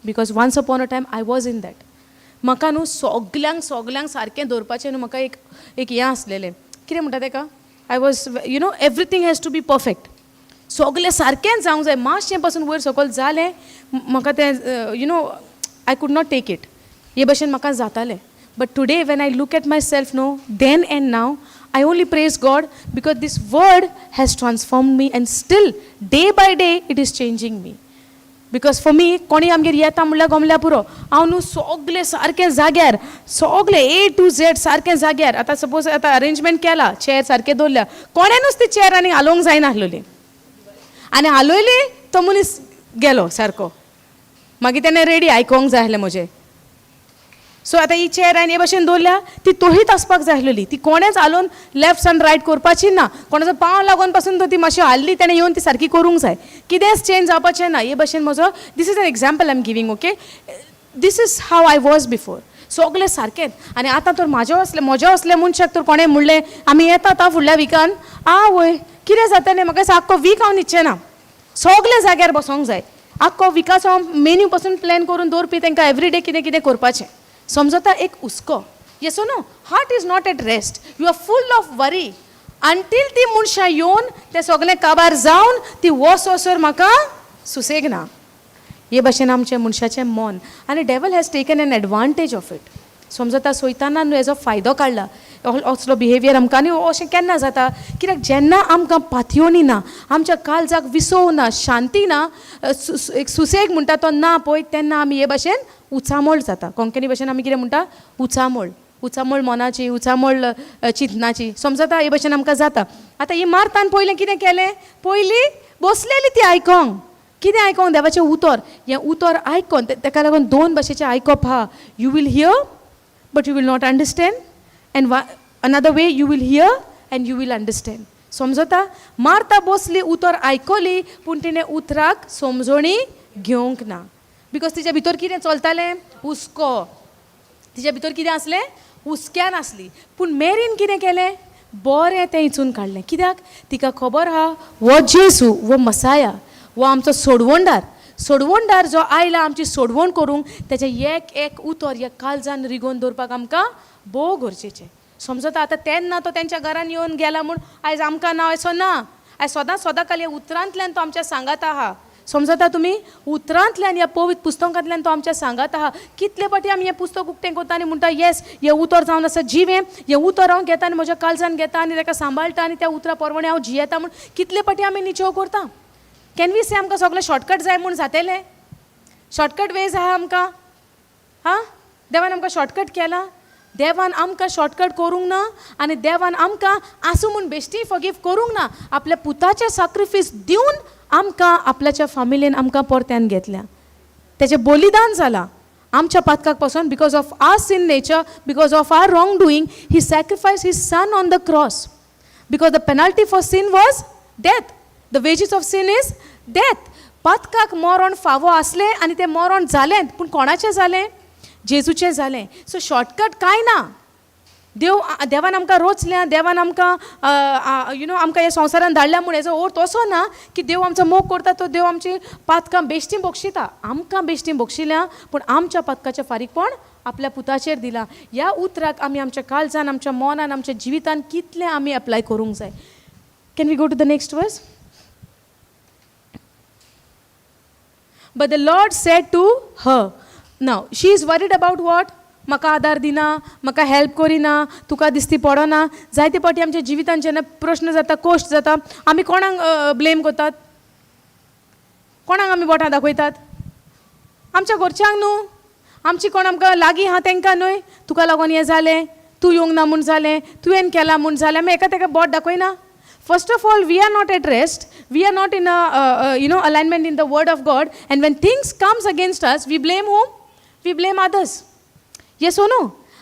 because once upon a time I was in that. म्हाका न्हू सगल्यांक सगल्यांक सारकें दवरपाचें न्हू, म्हाका एक एक हें आसलेलें, कितें म्हणटा तेका, I was everything has to be perfect. सगलें सारकेंच जावंक जाय. मातशें पासून वयर सकयल जालें, म्हाका तें I could not take it. हे भशेन म्हाका जातालें. But today when I look at myself, no, then and now I only praise God because this word has transformed me and still day by day it is changing me. Because for me, कोणी आमगेर येता म्हणल्यार गमल्या पुरो, हांव न्हू सगलें सारकें जाग्यार, सगलें ए टू झेड सारकें जाग्यार. आतां सपोज आतां अरेंजमेंट केला, चेअर सारकें दवरल्या, कोणेनूच ती चेअर आनी हालोवंक जायनासलेली आनी हालयली तो मनीस गेलो सारको. मागीर तेणें रेडी आयकोंक जाय आसलें म्हजें. सो आतां ही चेअर हांवें हे भशेन दवरल्या, ती तोहीच आसपाक जाय आसलेली. ती कोणेच हालोवन लेफ्ट आनी रायट करपाची ना. कोणाचो पांव लागून पासून तर ती मातशी हाल्ली, तेणें येवन ती सारकी करूंक जाय. कितेंच चेंज जावपाचें ना. हे भशेन म्हजो, this is an example I am giving, okay? This is how I was before. सगलें सारकेंच. आनी आतां तर म्हाज्या असले, म्हज्या असल्या मनशाक तर कोणें म्हणलें आमी येता आतां फुडल्या विकान, आवय, कितें जातलें म्हाका? आख्खो वीक हांव न्हिदचें ना. सगल्या जाग्यार बसोंक जाय. आख्खो विकाचो हांव मेन्यू पासून प्लॅन करून दवरपी तांकां एवरी डे कितें कितें करपाचें. समजता? एक हुस्को. Yes, no? Heart is not at rest, you are full of worry until ती मनशां येवन तें सगलें काबार जावन ती वोसोसर म्हाका सुसेग ना. हे भशेन आमचें मनशाचें मन आनी devil has taken an advantage of it. समजता? सैतानान हेजो फायदो काडला, असलो बिहेवियर आमकां. आनी अशें केन्ना जाता? कित्याक जेन्ना आमकां पातयोणी ना, आमच्या काळजाक विसव ना, शांती ना, एक सुसेग म्हणटा तो ना पळय, तेन्ना आमी हे भाशेन उचामळ जाता. कोंकणी भाशेन आमी कितें म्हणटा? उचामळ. उचामळ मनाची, उचामळ चिंतनाची. समजता? हे भशेन आमकां जाता. आतां ही मार्तान पयलें कितें केलें? पयलीं बसलेली ती आयकोंक. कितें आयकोंक? देवाचें उतर. हें उतर आयकोन, तेका लागून दोन भाशेचें आयकप आहा. You will hear but you will not understand, and another way, you will hear and you will understand. समजता? मार्ता बसली, उतर आयकली, पूण तिणें उतराक समजणी घेवंक ना, because तिच्या भितर कितें चलतालें? हुस्को. तिच्या भितर कितें आसलें? हुस्क्यान आसली. पूण मेरीन कितें केलें? बरें तें इचून काडलें. कित्याक? तिका खबर आहा, हो जेजू हो मसाया, हो आमचो सोडवणदार. सोडवणदार जो आयला आमची सोडवण करूंक, तेजें एक एक उतर ह्या काळजान रिगोवन दवरपाक आमकां भोव गरजेचें. समजता? आतां तेन्ना तो तेंच्या घरान येवन गेला म्हूण आयज आमकां ना असो ना. आयज सदां सदां काल ह्या उतरांतल्यान तो आमच्या सांगात आहा. समजता तुमी? उतरांतल्यान ह्या पवित्र पुस्तकांतल्यान तो आमच्या सांगात आहा. कितले फावटी आमी हें पुस्तक उक्तें करता आनी म्हणटा येस हें उतर जावन आसा जिवें, हें उतर हांव घेता आनी म्हज्या काळजान घेता आनी ताका सांबाळटा आनी त्या उतरा परवणें हांव जियेता म्हूण कितले फावटी आमी निचेव करता. Can we से आमकां सगळें शॉर्टकट जाय म्हूण जातेलें? शॉर्टकट वेज आहा आमकां? हां, देवान आमकां शॉर्टकट केला? देवान आमकां शॉर्टकट करूंक ना आनी देवान आमकां आसूं म्हूण बेश्टी फॉरगीव करूंक ना. आपल्या पुताचें साक्रिफीस दिवन आमकां आपल्याच्या फामिलीन आमकां परत्यान घेतल्या. तेचें बलिदान जालां आमच्या पातकाक पासून. Because of our sin nature, because of our wrong doing, he sacrifice his son on the cross. Because the penalty for sin was death. The wages of sin is death. पातकाक मरण फावो आसलें आनी तें मरण जालें. पूण कोणाचें जालें? जेजूचें जालें. सो शॉर्टकट कांय ना. देव देवान आमकां रोचल्या, देवान आमकां you know आमकां ह्या संवसारान धाडल्या म्हूण हेजो अर्थ असो ना की देव आमचो मोग करता तो देव आमची पातकां बेश्टीं बक्षिता. आमकां बेश्टीं बक्षिल्या पूण आमच्या पातकाचें फारीकपण आपल्या पुताचेर दिलां. ह्या उतराक आमी आमच्या काळजान, आमच्या मनान, आमच्या जिवितान कितलें आमी एप्लाय करूंक जाय. Can we go to the next verse? But the Lord said to her, now she is worried about what? म्हाका आदार दिना, म्हाका हेल्प करिना, तुका दिसती पडना. जायते फावटी आमच्या जिवितान जेन्ना प्रश्न जाता, कोश्ट जाता, आमी कोणाक ब्लेम करतात? कोणाक आमी बोटां दाखयतात? आमच्या घरच्यांक न्हू, आमची कोण आमकां लागीं आहा तेंकां न्हय. तुका लागून हें जालें, तूं येवंक ना म्हूण जालें, तुवें केलां म्हूण जालें. आमी एका तेका बोट दाखयना. First of all, we are not at rest. We are not in a you know alignment in the word of God. And when things comes against us, we blame whom? We blame others. Yes or no?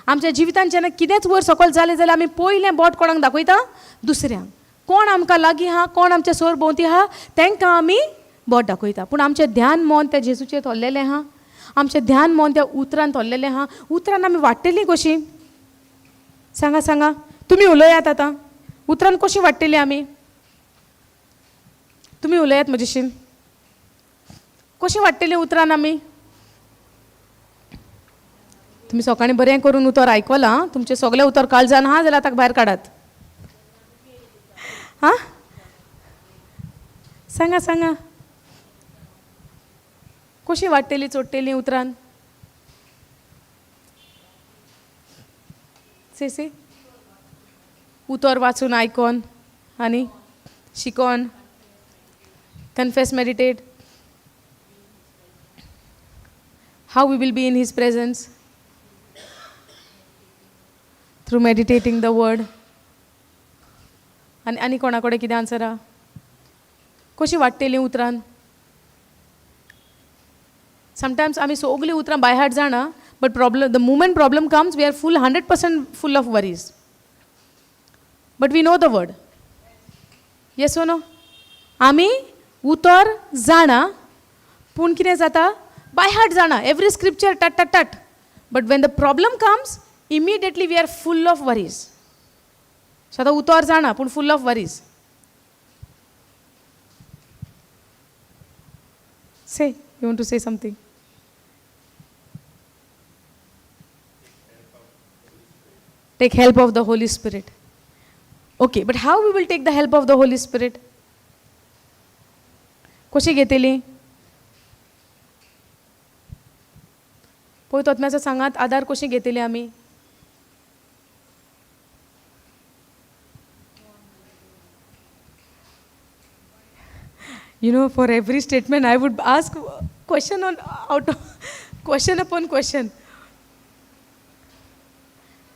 आमच्या जिवितान जेन्ना कितेंच वयर सकयल जालें जाल्यार आमी पयलें बोट कोणाक दाखयता? दुसऱ्यांक. कोण आमकां लागीं आहा, कोण आमच्या सोर भोंवती आहा, तेंकां आमी बोट दाखयता. पूण आमचें ध्यान मन त्या जेजूचेर थोरलेलें आहा, आमचें ध्यान मन त्या उतरान थोरलेलें आहा. उतरान आमी वाडटलीं कशीं? सांगा सांगा, तुमी उलयात आतां. उतरान कशीं वाडटलीं आमी? तुमी उलयात म्हजेशीन. कशीं वाडटलीं उतरान आमी? तुमी सकाळीं बरें करून उतर आयकलां, तुमचें सगळें उतर काळजान आहा जाल्यार आतां भायर काडात. हां, सांगा सांगा, कशीं वाडटलीं चोडटलीं उतरान? से से उतर वाचून आयकोन आनी शिकोन, confess, meditate. How we will be in his presence? Through meditating the word. आनी आनी कोणा कडेन कितें आन्सर आहा? कशीं वाडटलीं उतरान? समटायम्स आमी सगलीं उतरां बाय हार्ट जाणा, but problem, the moment problem comes, we are full 100% full of worries. But we know the word. Yes or no? आमी उतर जाणा, पूण कितें जाता? बाय हार्ट जाणा, एवरी स्क्रिप्चर टट टट टट. But when the problem comes, immediately we are full of worries. So आतां उतर जाणा पूण full of worries. Say, you want to say something? Take help of the Holy Spirit. Okay, but how we will take the help of the Holy Spirit? कशी घेतली? पवित्र आत्म्याचो सांगात आदार कशी घेतली आमी? You know, for every statement I would ask question on out of question upon question.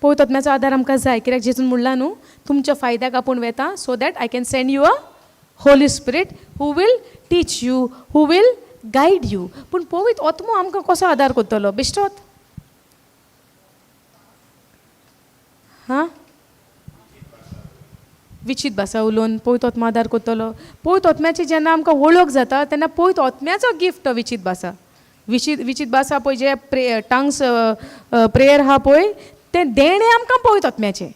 पवित्र आत्म्याचो आदार आमकां जाय, कित्याक जेजून म्हणलां न्हू, तुमच्या फायद्याक आपूण वेता, so that I can send you a Holy Spirit who will teach you, who will guide you. पूण पवित्र आत्मो आमकां कसो आदार करतलो? बेश्टोत? हां, विचीत भाशा उलोवन पवित्र आत्मो आदार करतलो. पवित्र आत्म्याची जेन्ना आमकां वळख जाता तेन्ना पवित्र आत्म्याचो गिफ्ट विचीत भाशा, विचीत विचीत भाशा पळय, जे प्रे टंग्स प्रेयर आहा पळय, तें देणें आमकां पवित्र आत्म्याचें.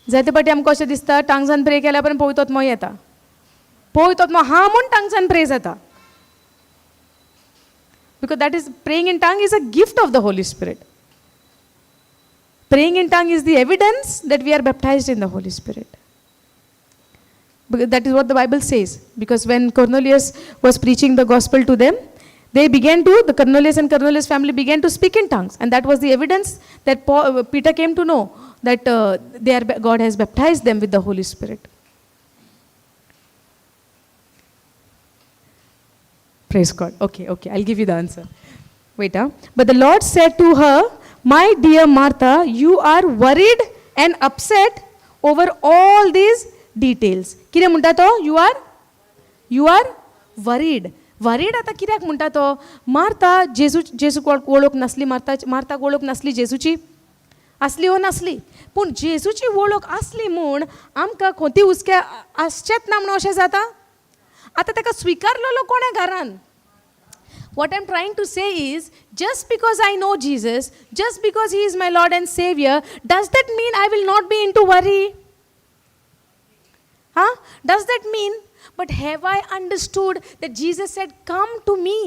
जायते फावटी आमकां अशें दिसता टांग्सान प्रे केल्या उपरांत पवित्र आत्मो येता, पवित्र आत्मो हा म्हूण टांग्सान प्रे जाता. Because that is praying in tongue is a gift of the Holy Spirit. Praying in tongue is the evidence that we are baptized in the Holy Spirit. That is what the Bible says. Because when Cornelius was preaching the gospel to them, they began to, the Cornelius and Cornelius family began to speak in tongues. And that was the evidence that Peter came to know that God has baptized them with the Holy Spirit. Praise God. Okay, okay, I'll give you the answer. Wait, huh? But the Lord said to her, "My dear Martha, you are worried and upset over all these details." कितें म्हणटा तो? You are worried. Worried आतां कित्याक म्हणटा तो? Martha जेजू जेजूक वळख नासली. मार्था, मार्ताक वळख नासली जेजूची. आसली वो नासली? पूण जेजूची वळख आसली म्हूण आमकां खंती हुस्क्या आसचेच ना म्हणून अशें जाता? आतां ताका स्विकारलेलो कोणें घरान? What I'm trying to say is, just because I know Jesus, just because He is my Lord and Savior, does that mean I will not be into worry? Huh? Does that mean? But have I understood that Jesus said, "Come to me"?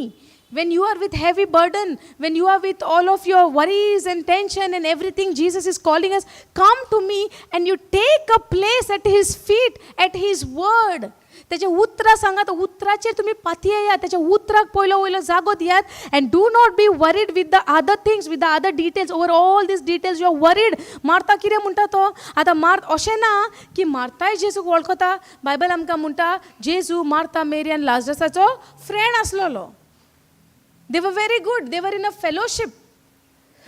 When you are with heavy burden, when you are with all of your worries and tension and everything, Jesus is calling us, "Come to me," and you take a place at His feet, at His word. त्याच्या उतरां सांगात, उतराचेर तुमी पातयेयात, त्याच्या उतराक पयलो वयलो जागो दियात and do not be worried with the other things, with the other details. Over all these details you are worried. Martha कितें म्हणटा तो? आतां मार्थ अशें ना की मार्ताय जेजूक वळखता. बायबल आमकां म्हणटा, जेजू मार्ता, मेरी आनी लाजरसाचो फ्रेंड आसलेलो. They were very good. They were in a fellowship.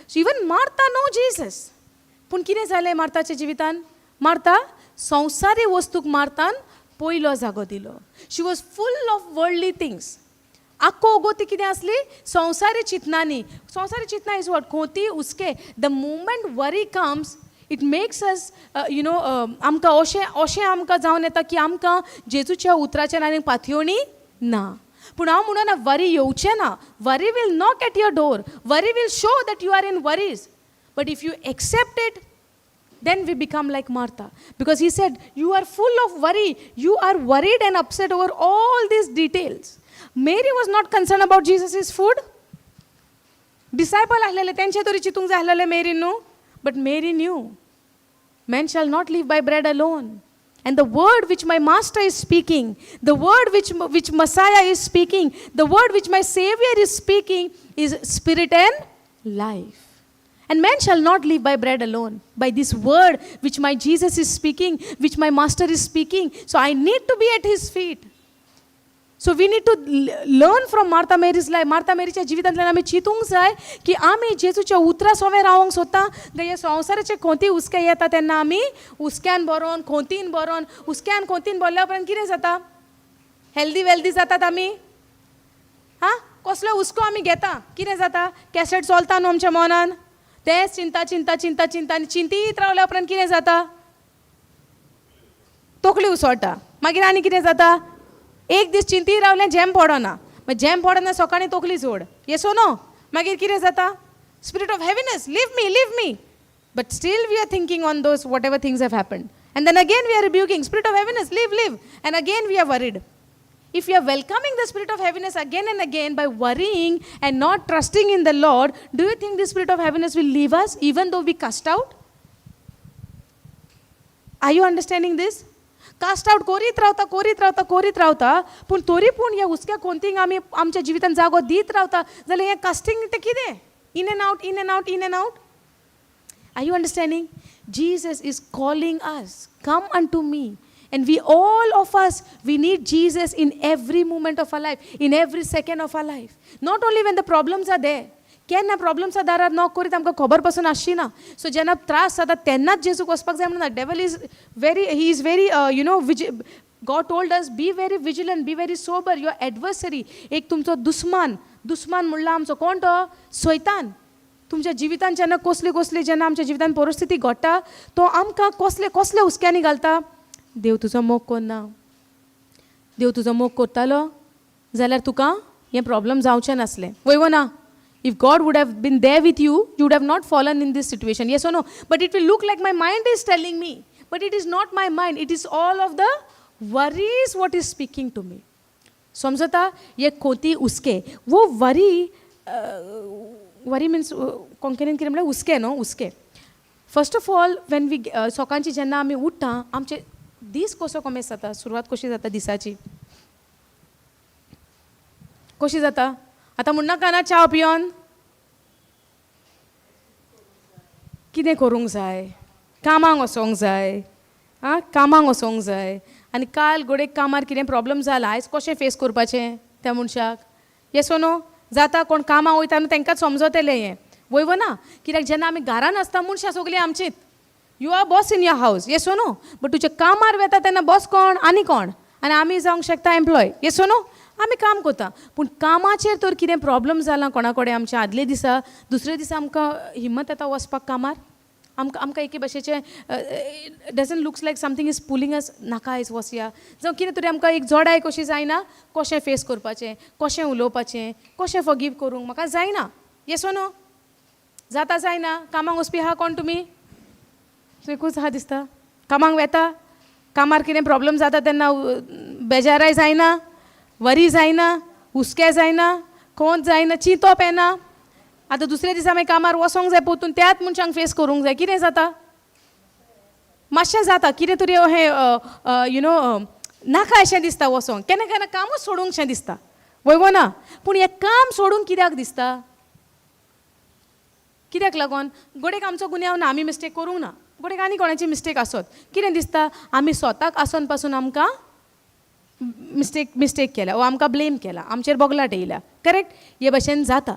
So even Martha know Jesus. पूण कितें जालें मार्ताच्या जिवितान? मार्ता संवसारी वस्तूक मार्तान पयलो जागो दिलो. She was full of worldly things. आख्खो ओगो ती कितें आसली? संवसारी चिंतनांनी. संवसारी चिंतनां is what? खोती, हुस्के. The moment worry comes, it makes us आमकां अशें अशें आमकां जावन येता की आमकां जेजूच्या उतराचेर आनी पातयेवणी ना. पूण हांव म्हणना वरी येवचें ना. Worry will knock at your door. Worry will show that you are in worries, but if you accept it, then we become like Martha. Because he said, "You are full of worry. You are worried and upset over all these details." Mary was not concerned about Jesus' food. Disciple आसलेले तेंचे तरी चिंतूंक जाय आसलेलें मेरीन न्हू. But Mary knew, man shall not live by bread alone. And the word which my master is speaking, the word which Messiah is speaking, the word which my Savior is speaking is spirit and life. And man shall not live by bread alone, by this word which my Jesus is speaking, which my master is speaking. So I need to be at his feet. So we need to learn from Martha Mary's life. Martha मेरीच्या जिवितांतल्यान आमी चिंतूंक जाय की आमी जेजूच्या उतरां सोवें रावंक सोदता काय ह्या संवसाराचे खोंती हुस्के येता तेन्ना आमी हुस्क्यान बरोवन, खोंतीन बरोवन, हुस्क्यान खोंतीन भरल्या उपरांत कितें जाता? हेल्दी वेल्दी जातात आमी? हां, कसलो हुस्को आमी घेता, कितें जाता? कॅसेट चलता न्हू आमच्या मनान. तेंच चिंता, चिंता, चिंता, चिंता. आनी चिंतीत रावल्या उपरांत कितें जाता? तकली उसळटा. मागीर आनी कितें जाता? एक दीस चिंती रावलें, झेम पडना. मागीर झेम पडना, सकाळीं तकली जोड येसो न्हू. मागीर कितें जाता? Spirit of heaviness, leave me, leave me. But still we are thinking on those whatever things have happened, and then again we are rebuking spirit of heaviness, leave, leave, and again we are worried. If you are welcoming the spirit of heaviness again and again by worrying and not trusting in the Lord, do you think the spirit of heaviness will leave us even though we cast out? Are you understanding this? Cast out करीत रावता, करीत रावता, करीत रावता, पूण तरी पूण ह्या हुस्क्या कोंतींक आमी आमच्या जिवितांत जागो दीत रावता जाल्यार हें कास्टींग तें कितें? In and out, in and out, in and out. Are you understanding? Jesus is calling us, "Come unto me." And we, all of us, we need Jesus in every moment of our life, in every second of our life. Not only when the problems are there. केन्ना problems दारार knock करीत आमकां खबर पसून आसची ना. So जेन्ना त्रास जाता तेन्नाच जेजूक वचपाक जाय म्हणून. Devil is very, he is very God told us, "Be very vigilant, be very sober. Your adversary," एक तुमचो दुस्मान. दुस्मान म्हणल्यार आमचो कोण तो? सैतान. तुमच्या जिवितान जेन्ना कसली कसली, जेन्ना आमच्या जिवितान परिस्थिती घडटा, तो आमकां कसले कसले हुस्क्यांनी घालता. देव तुजो मोग करना, देव तुजो मोग करतालो जाल्यार तुका हें प्रॉब्लम जावचें नासलें. वय वो ना? If God would have been there with you, you would have not fallen in this situation. Yes or no? But it will look like my mind is telling me. But it is not my mind. It is all of the worries what is speaking to me. समजता? ये खोती, हुस्के, वो वरी, वरी means कोंकणीन कितें म्हणल्यार हुस्के न्हू, हुस्के. First of all when we सकाळची जेन्ना आमी उठ्ठा, आमचे दीस कसो कमेस जाता, सुरवात कशी जाता दिसाची, कशी जाता? आतां म्हणनाका ना च्या पियोन कितें करूंक जाय, कामाक वचोंक जाय, आं कामाक वचोंक जाय. आनी काल घडये कामार कितें प्रॉब्लम जाला, आयज कशें फेस करपाचें त्या मनशाक? येस नो जाता? कोण कामाक वयता न्हू तांकांच समजतलें हें, वय वो ना? कित्याक जेन्ना आमी घरान आसता, मनशां सगळीं आमचीत. You are boss in your house, yes no? But तुज्या कामार वेता तेन्ना बॉस कोण आनी कोण आनी आमी जावंक शकता एम्प्लॉय, येस नो? आमी काम करता, पूण कामाचेर तर कितें प्रॉब्लम जाला कोणा कडेन आमच्या आदले दिसा, दुसरे दिसा आमकां हिम्मत येता वचपाक कामार? आमकां एके भाशेचें doesn't looks like something is pulling us, नाका आयज वचया, जावं कितें तरी आमकां एक जोडाय कशी जायना, कशें फेस करपाचें, कशें उलोवपाचें, कशें फॉरगीव करूंक म्हाका जायना. येस नो जाता, जायना? कामाक वचपी आहा कोण तुमी? एकूच आहा दिसता. कामाक वेता, कामार कितें प्रॉब्लम जाता तेन्ना बेजाराय जायना, वरी जायना, हुस्के जायना, कोंत जायना, चिंतप येना? आतां दुसऱ्या दिसा मागीर कामार वचोंक जाय, पोतून त्याच मनशांक फेस करूंक जाय, कितें जाता? मातशें जाता कितें तरी अहें you know नाका अशें दिसता वचोंक. केन्ना केन्ना कामूच सोडूंक शें दिसता, वय वो ना? पूण हें काम सोडूंक कित्याक दिसता? कित्याक लागून? घडयेक आमचो गुन्यांव ना, आमी मिस्टेक करूंक ना, घडयेक आनी कोणाची मिस्टेक आसत. कितें दिसता, आमी स्वताक आसोन पासून आमकां मिस्टेक केल्या वो आमकां ब्लेम केला, आमचेर बोगलाट येयल्या, करेक्ट? हे भशेन जाता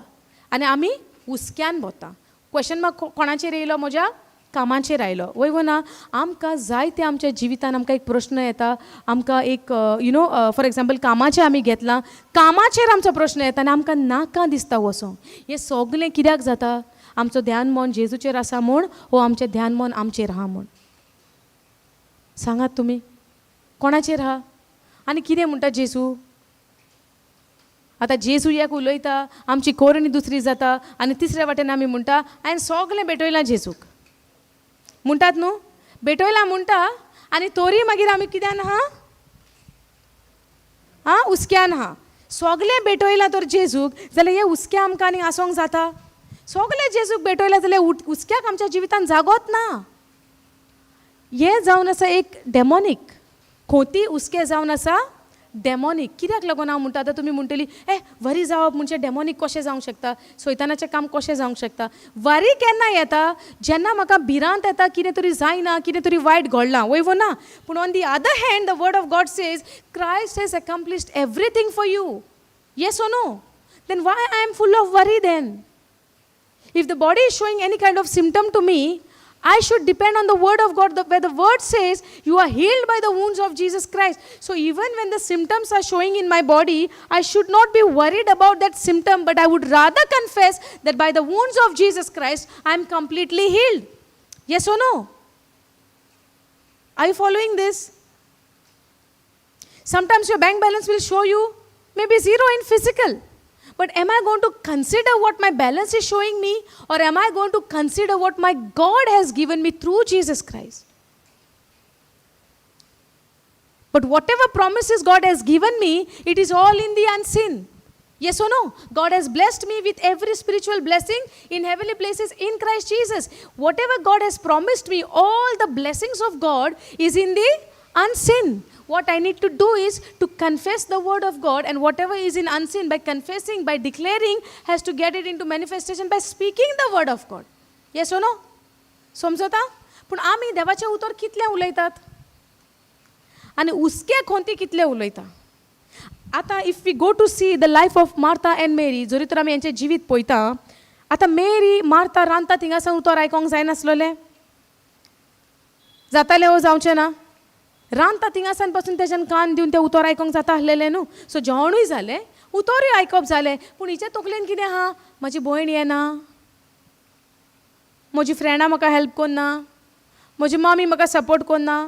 आनी आमी हुस्क्यान भोंवता. क्वेश्चन मार्क कोणाचेर येयलो? म्हज्या कामाचेर आयलो, वय वो ना? आमकां जायते आमच्या जिवितान आमकां एक प्रश्न येता, आमकां एक you know for example कामाचें आमी घेतलां, कामाचेर आमचो प्रश्न येता आनी आमकां नाका दिसता वचोंक. हें सगलें कित्याक जाता? आमचो ध्यान मन जेजूचेर आसा म्हूण, वो आमचें ध्यान मन आमचेर आहा म्हूण? सांगात तुमी, कोणाचेर आहा? आनी कितें म्हणटा जेजू? आतां जेजू एक उलयता, आमची कोरणी दुसरी जाता आनी तिसऱ्या वाटेन आमी म्हणटा, हांवें सगलें भेटयलां जेजूक. म्हणटात न्हू, भेटयलां म्हणटा आनी तोरी मागीर आमी कित्यान आहा? आं, हुस्क्यान आहा. सगलें भेटयलां तर जेजूक जाल्यार हे हुस्क्या आमकां आनी आसोंक जाता? सगलें जेजूक भेटयलां जाल्यार हुस्क्याक आमच्या जिवितान जागोत ना. हें जावन आसा एक डेमोनीक खोती, हुस्के जावन आसा डेमोनीक. कित्याक लागून हांव म्हणटा? आतां तुमी म्हणटली, ए, वरी जावप म्हणजे डेमोनीक कशें जावंक शकता? सैतानाचें काम कशें जावंक शकता? वरी केन्ना येता? जेन्ना म्हाका भिरांत येता, कितें तरी जायना, कितें तरी वायट घडलां, वय वो ना? पूण on the other hand, the word of God says Christ has accomplished everything for you. Yes or no? Then why I am full of worry then? If the body is showing any kind of symptom to me, I should depend on the word of God, where the word says you are healed by the wounds of Jesus Christ. So even when the symptoms are showing in my body, I should not be worried about that symptom, but I would rather confess that by the wounds of Jesus Christ, I am completely healed. Yes or no? Are you following this? Sometimes your bank balance will show you maybe zero in physical. But am I going to consider what my balance is showing me, or am I going to consider what my God has given me through Jesus Christ? But whatever promises God has given me, it is all in the unseen. Yes or no? God has blessed me with every spiritual blessing in heavenly places in Christ Jesus. Whatever God has promised me, all the blessings of God is in the unseen. What I need to do is to confess the word of God, and whatever is in unseen, by confessing, by declaring, has to get it into manifestation by speaking the word of God. Yes or no? समजता? पूण आमी देवाचें उतर कितलें उलयतात आनी हुस्के खोंती कितले उलयता? आतां if we go to see the life of Martha and Mary, जरी तर आमी हेंचें जिवीत पळयता, आतां मेरी, मार्था रांदता थिंगासान उतर आयकोंक जायनासलोलें? जातालें वो जावचें ना? रांदता थिंगासान पासून तेज्यान कान दिवन तें उतर आयकोंक जाता आसलेलें न्हू? सो जेवणूय जालें, उतरूय आयकप जालें, पूण हिच्या तकलेन कितें आहा? म्हजी भयण येना, म्हजी फ्रेंडां म्हाका हेल्प कोन्ना, म्हजी मम्मी म्हाका सपोर्ट कोन्ना,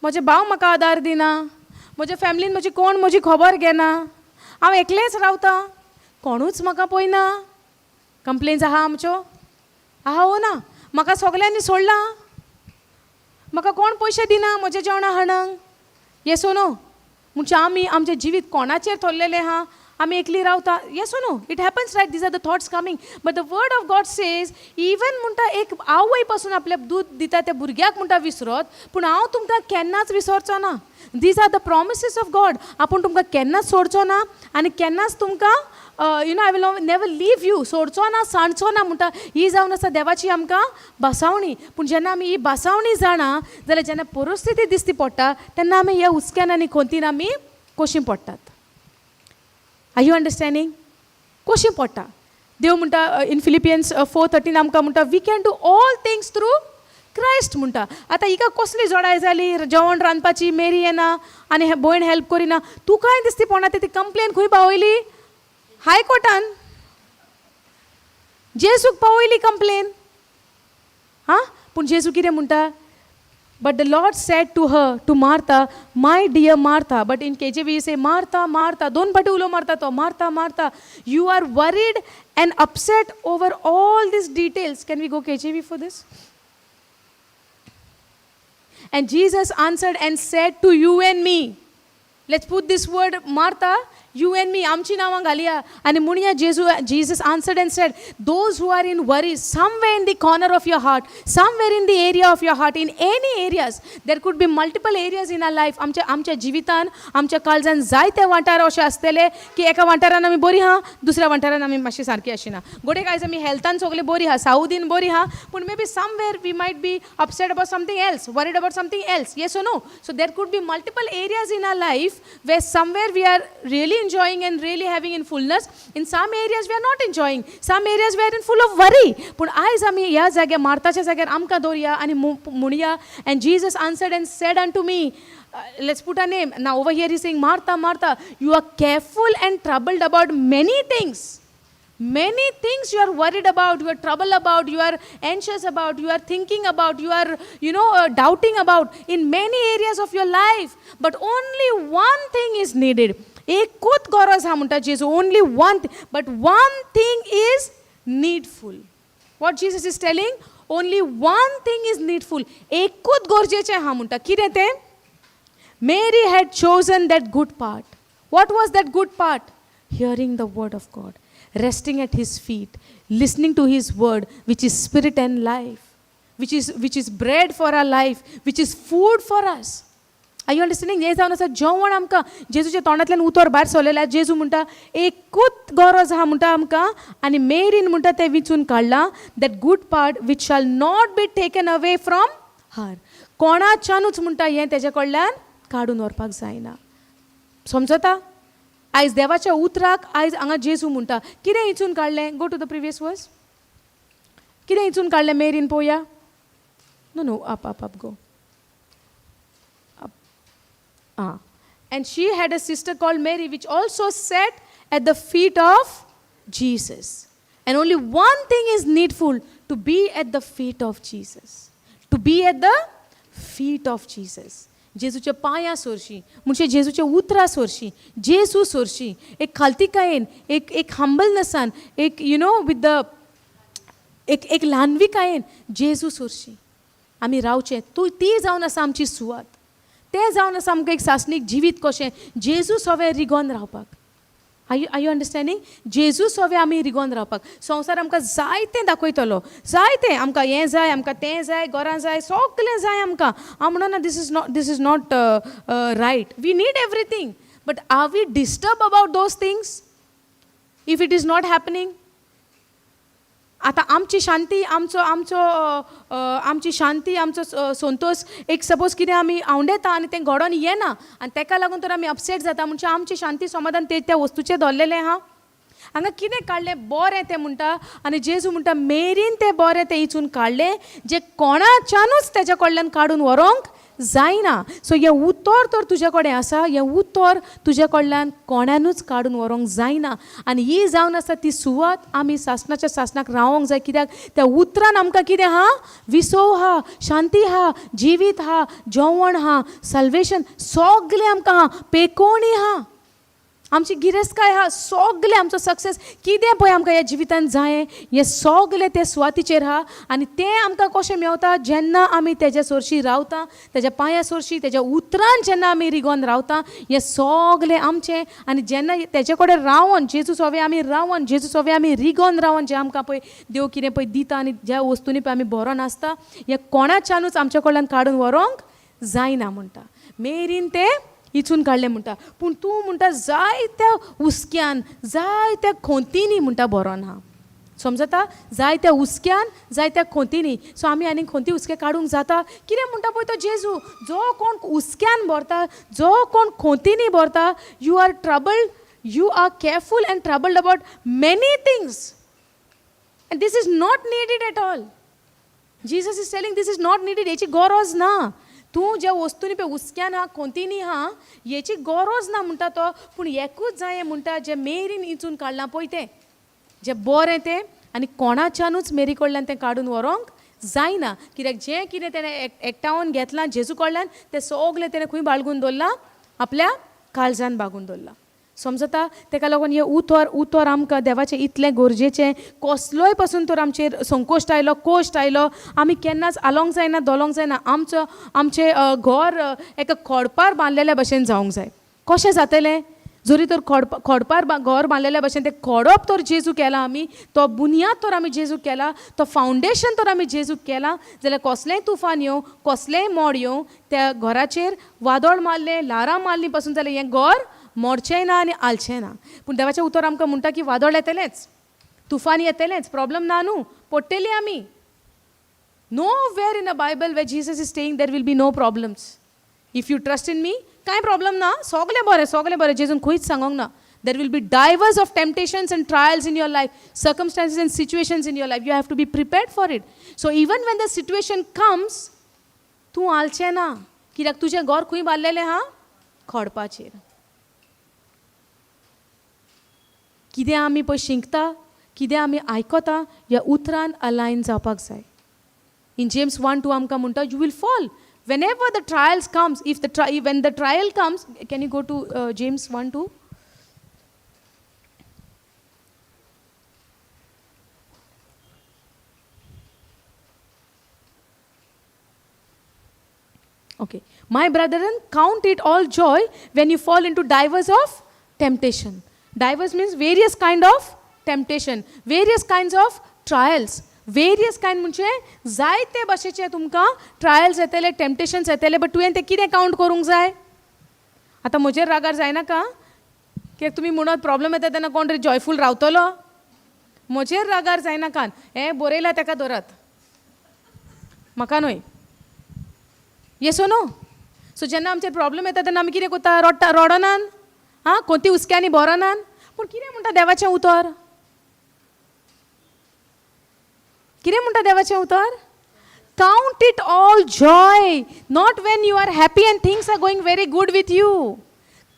म्हजे भाव म्हाका आदार दिना, म्हज्या फॅमिलीन म्हजी कोण म्हजी खबर घेना, हांव एकलेंच रावतां, कोणूच म्हाका पळयना. कंप्लेन्स आहा आमच्यो, आहा वो ना? म्हाका सगल्यांनी सोडलां, म्हाका कोण पयशे दिना म्हज्या जेवणा हाडूंक. येस नो? म्हणजे आमी आमचें जिवीत कोणाचेर थरलेलें आहा? आमी एकली रावता. Yes, no, it happens, right? These are the thoughts coming, but the word of God says, even म्हणटा एक आवय पासून आपल्या दूद दिता त्या भुरग्याक म्हणटा विसरत, पूण हांव तुमकां केन्नाच विसरचो ना. These are the promises of God. आपूण तुमकां केन्नाच सोडचो ना आनी केन्नाच तुमकां I will never leave you. सोडचो ना, सांडचो ना म्हणटा. ही जावन आसा देवाची आमकां भासावणी. पूण जेन्ना आमी ही भासावणी जाणा जाल्यार, जेन्ना परिस्थिती दिसती पडटा, तेन्ना आमी ह्या हुस्क्यान आनी खंतीन आमी कशीं पडटात? Are you understanding? कशीं पडटा? देव म्हणटा इन फिलिपियन्स 4:13 आमकां म्हणटा, we can do all things through Christ म्हणटा. आतां हिका कसली जोडाय जाली जेवण रांदपाची? मेरी येना आनी भयण हेल्प करिना. तुकाय दिसती पडना. ती कंप्लेन खंय पावयली? हायकोर्टान. जेजूक पावयली कंप्लेन. हां, पूण जेजू कितें म्हणटा? But the Lord said to her, to Martha, "My dear Martha," but in KJV say, "Martha, Martha." दोन फाटी उलो मारता तो, "Martha, Martha, you are worried and upset over all these details." Can we go KJV for this? And Jesus answered and said to you and me. Let's put this word Martha, you and me, आमची नांवां घालया आनी म्हणया. जेजू, Jesus answered and said, those who are in worries somewhere in the corner of your heart, somewhere in the area of your heart, in any areas, there could be multiple areas in our life. आमच्या आमच्या जिवितान, आमच्या काळजान जायते वाठार अशे आसतले की एका वाठारान आमी बरी आहा, दुसऱ्या वाठारान आमी मातशी सारकी आशिना. घडये आयज आमी हेल्थान सगळे बरी आहा, सावदीन बरी आहा, पूण maybe somewhere we might be upset about something else, worried about something else. Yes or no? So there could be multiple areas in our life where somewhere we are really enjoying and really having in fullness. In some areas we are not enjoying. Some areas we are in full of worry. पूण आयज आमी ह्या जाग्यार, मार्ताच्या जाग्यार आमकां दवरया आनी म्हणया, "And Jesus answered and said unto me." Let's put a name. Now over here he's saying, "Martha, Martha, you are careful and troubled about many things." Many things you are worried about, you are troubled about, you are anxious about, you are thinking about, you are doubting about in many areas of your life. But only one thing is needed. एकूच गरज आहा म्हणटा जेजू. Only one, but one thing is needful. What Jesus is telling? Only one thing is needful. एकूच गरजेचें आहा म्हणटा. कितें तें? Mary had chosen that good part. What was that good part? Hearing the word of God, resting at His feet, listening to His word, which is spirit and life, which is bread for our life, which is food for us. Are you understanding? हें जावन आसा जेवण आमकां. जेजूच्या तोंडांतल्यान उतर भायर सरलेलें. जेजू म्हणटा, एकूच गरज आहा म्हणटा आमकां आनी मेरीन म्हणटा तें विचून काडलां, that good part which shall not be taken away from her. कोणाच्यानूच म्हणटा हें तेज्या कडल्यान काडून व्हरपाक जायना. समजता? आयज देवाच्या उतराक आयज हांगा जेजू म्हणटा, कितें इचून काडलें? Go to the previous verse. कितें इचून काडलें मेरीन पळोवया. No, up, up, up, go. Ah. And she had a sister called Mary, which also sat at the feet of Jesus. And only one thing is needful: to be at the feet of Jesus. To be at the feet of Jesus. जेजूच्या पांयां सोरशी म्हणजे जेजूच्या उतरां सोरशी, जेजू सोरशी, एक खालतीकायेन, एक एक हंबलनेसान, एक you know with the एक एक ल्हानविकायेन जेजू सोरशी आमी रावचें. तूं ती जावन आसा आमची सुवात. तें जावन आसा आमकां एक सासणीक जिवीत कशें जेजू सवें रिगोन रावपाक. Are you understanding? जेजू सवें आमी रिगोन रावपाक. संवसार आमकां जायतें दाखयतलो, जायतें आमकां. हें जाय आमकां, तें जाय, घरां जाय, सगलें जाय आमकां. हांव म्हणना this is not right. We need everything, but are we disturb about those things if it is not happening? आतां आमची शांती, आमचो आमचो आमची शांती, आमचो संतोश, एक सपोज कितें आमी आवंडेता आनी तें घडोन येना आनी तेका लागून तर आमी अपसेट जाता, म्हणजे आमची शांती समाधान ते त्या वस्तूचेर दवरलेलें आहा. हांगा कितें काडलें बरें तें म्हणटा आनी जेजू म्हणटा, मेरीन तें बरें तें इचून काडलें, जें कोणाच्यानूच तेज्या कडल्यान काडून व्हरोंक जायना. सो हें उतर तर तुज्या कडेन आसा, हें उतर तुज्या कडल्यान कोणानूच काडून व्हरोंक जायना. आनी ही जावन आसा ती सुवात, आमी सासणाच्या सासणाक रावोंक जाय. कित्याक त्या उतरान आमकां कितें आहा? विसव आहा, शांती आहा, जिवीत आहा, जेवण आहा, सल्वेशन सगलें आमकां आहा, पेकोवणी आहा. आमची गिरेस्तकाय आहा, सगलें आमचो सक्सेस कितें पळय आमकां ह्या जिवितान जायें हें सगलें ते सुवातीचेर आहा. आनी तें आमकां कशें मेवता जेन्ना आमी तेज्या सोरशी रावता, तेज्या पांया सोरशी, तेज्या उतरान जेन्ना आमी रिगोन रावता, हें सगलें आमचें. आनी जेन्ना तेजे कडेन रावन जेजू सोवे आमी रावन, जेजू सोवे आमी रिगोन रावन जें आमकां पळय देव कितें पळय दिता आनी ज्या वस्तूंनी पळय आमी बरो नासता, हें कोणाच्यानूच आमच्या कडल्यान काडून व्हरोंक जायना म्हणटा. मेरीन तें इचून काडलें म्हणटा, पूण तूं म्हणटा जायत्या हुस्क्यान, जायत्या खोंतींनी म्हणटा बरो ना. समजता? जायत्या हुस्क्यान, जायत्या खोंतींनी. सो आमी आनी खोंती हुस्के काडूंक जाता? कितें म्हणटा पळय तो जेजू, जो कोण हुस्क्यान भरता, जो कोण खोंतींनी भरता, you are troubled, you are careful and troubled about many things, and this is not needed at all. Jesus is telling this is not needed. हेची गरज ना. तूं ज्या वस्तूंनी पळय हुस्क्यान आहा, खोंतींनी आहा, हेची गरज ना म्हणटा तो. पूण एकूच जाय म्हणटा, जें मेरीन इंचून काडलां पळय तें, जें बरें तें, आनी कोणाच्यानूच मेरी कडल्यान तें काडून व्हरोंक जायना. कित्याक जें कितें तेणें एकठावन घेतलां जेजू कडल्यान, तें सगलें तेणें खंय बाळगून दवरलां? आपल्या काळजान बागून दवरलां. समजता? तेका लागून हें उतर, उतर आमकां देवाचें इतलें गरजेचें. कसलोय पासून तर आमचेर संकोश्ट आयलो, कोश्ट आयलो, आमी केन्नाच आलोंक जायना, दोलोंक जायना. आमचो आमचें घर एका खोडपार बांदलेल्या भशेन जावंक जाय. कशें जातलें? जरी तर खोडपार घर बांदलेल्या भशेन तें खोडप तर जेजू केलां आमी, तो बुन्याद तर आमी जेजू केला, तो फावंडेशन तर आमी जेजू केला, जाल्यार कसलेंय तुफान येवं, कसलेंय मोड येवं, त्या घराचेर वादळ मारलें, ल्हारां मारलीं पासून जाल्यार हें घर मोडचेंय ना आनी हालचें ना. पूण देवाचें उतर आमकां म्हणटा की वादळ येतलेंच, तुफान येतलेंच, प्रॉब्लम ना न्हू, पडटली आमी. Nowhere in a Bible where Jesus is saying there will be no problems. If you trust in me, कांय प्रॉब्लम ना, सगलें बरें, सगलें बरें. जेजून खंयच सांगोंक ना. There will be diverse of temptations and trials in your life, circumstances and situations in your life. You have to be prepared for it. So even when the situation comes, तूं हालचें ना, कित्याक तुजें घर खंय बांदलेलें आहा? खोडपाचेर. कितें आमी पळय शिंकता, कितें आमी आयकता, ह्या उतरान अलायन जावपाक जाय. इन जेम्स 1:2 आमकां म्हणटा, you will fall whenever the trials comes. If the when the trial comes, can you go to James 1:2? Okay. My brethren, count it all joy when you fall into divers of temptation. Diverse means various kind of temptation, various kinds of trials, various kind म्हणजे जायते भाशेचे तुमकां trials येतले, टेम्पटेशन्स येतले, but तुवें तें कितें count करूंक जाय? आतां म्हजेर रागार जायनाका, कित्याक तुमी म्हणत प्रॉब्लम येता तेन्ना कोण तरी जॉयफूल रावतलो. म्हजेर रागार जायनाका, हें बरयलां तेका धरात, म्हाका न्हय. येस नो? सो जेन्ना आमचेर प्रॉब्लम येता तेन्ना आमी कितें करता? रडटा, रडनान, आं, कोणती हुस्क्यांनी भरनान. पूण कितें म्हणटा देवाचें उतर? कितें म्हणटा देवाचें उतर? Count it all joy, not when you are happy and things are going very good with you.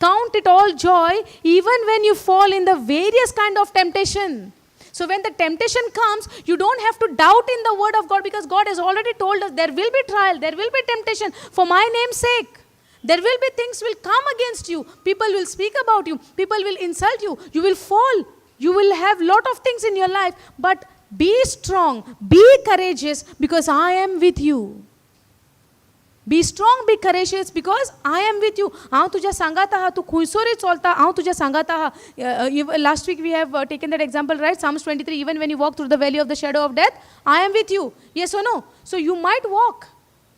Count it all joy even when you fall in the various kind of temptation. So when the temptation comes, you don't have to doubt in the word of God, because God has already told us there will be trial, there will be temptation for my name's sake. There will be things will come against you. People will speak about you. People will insult you. You will fall. You will have lot of things in your life. But be strong, be courageous, because I am with you. Be strong, be courageous, because I am with you. हांव तुज्या सांगात आहा, तूं खंयसरूय चलता, हांव तुज्या सांगात आहा. Last week we have taken that example, right? Psalms 23, even when you walk through the valley of the shadow of death, I am with you. Yes or no? So you might walk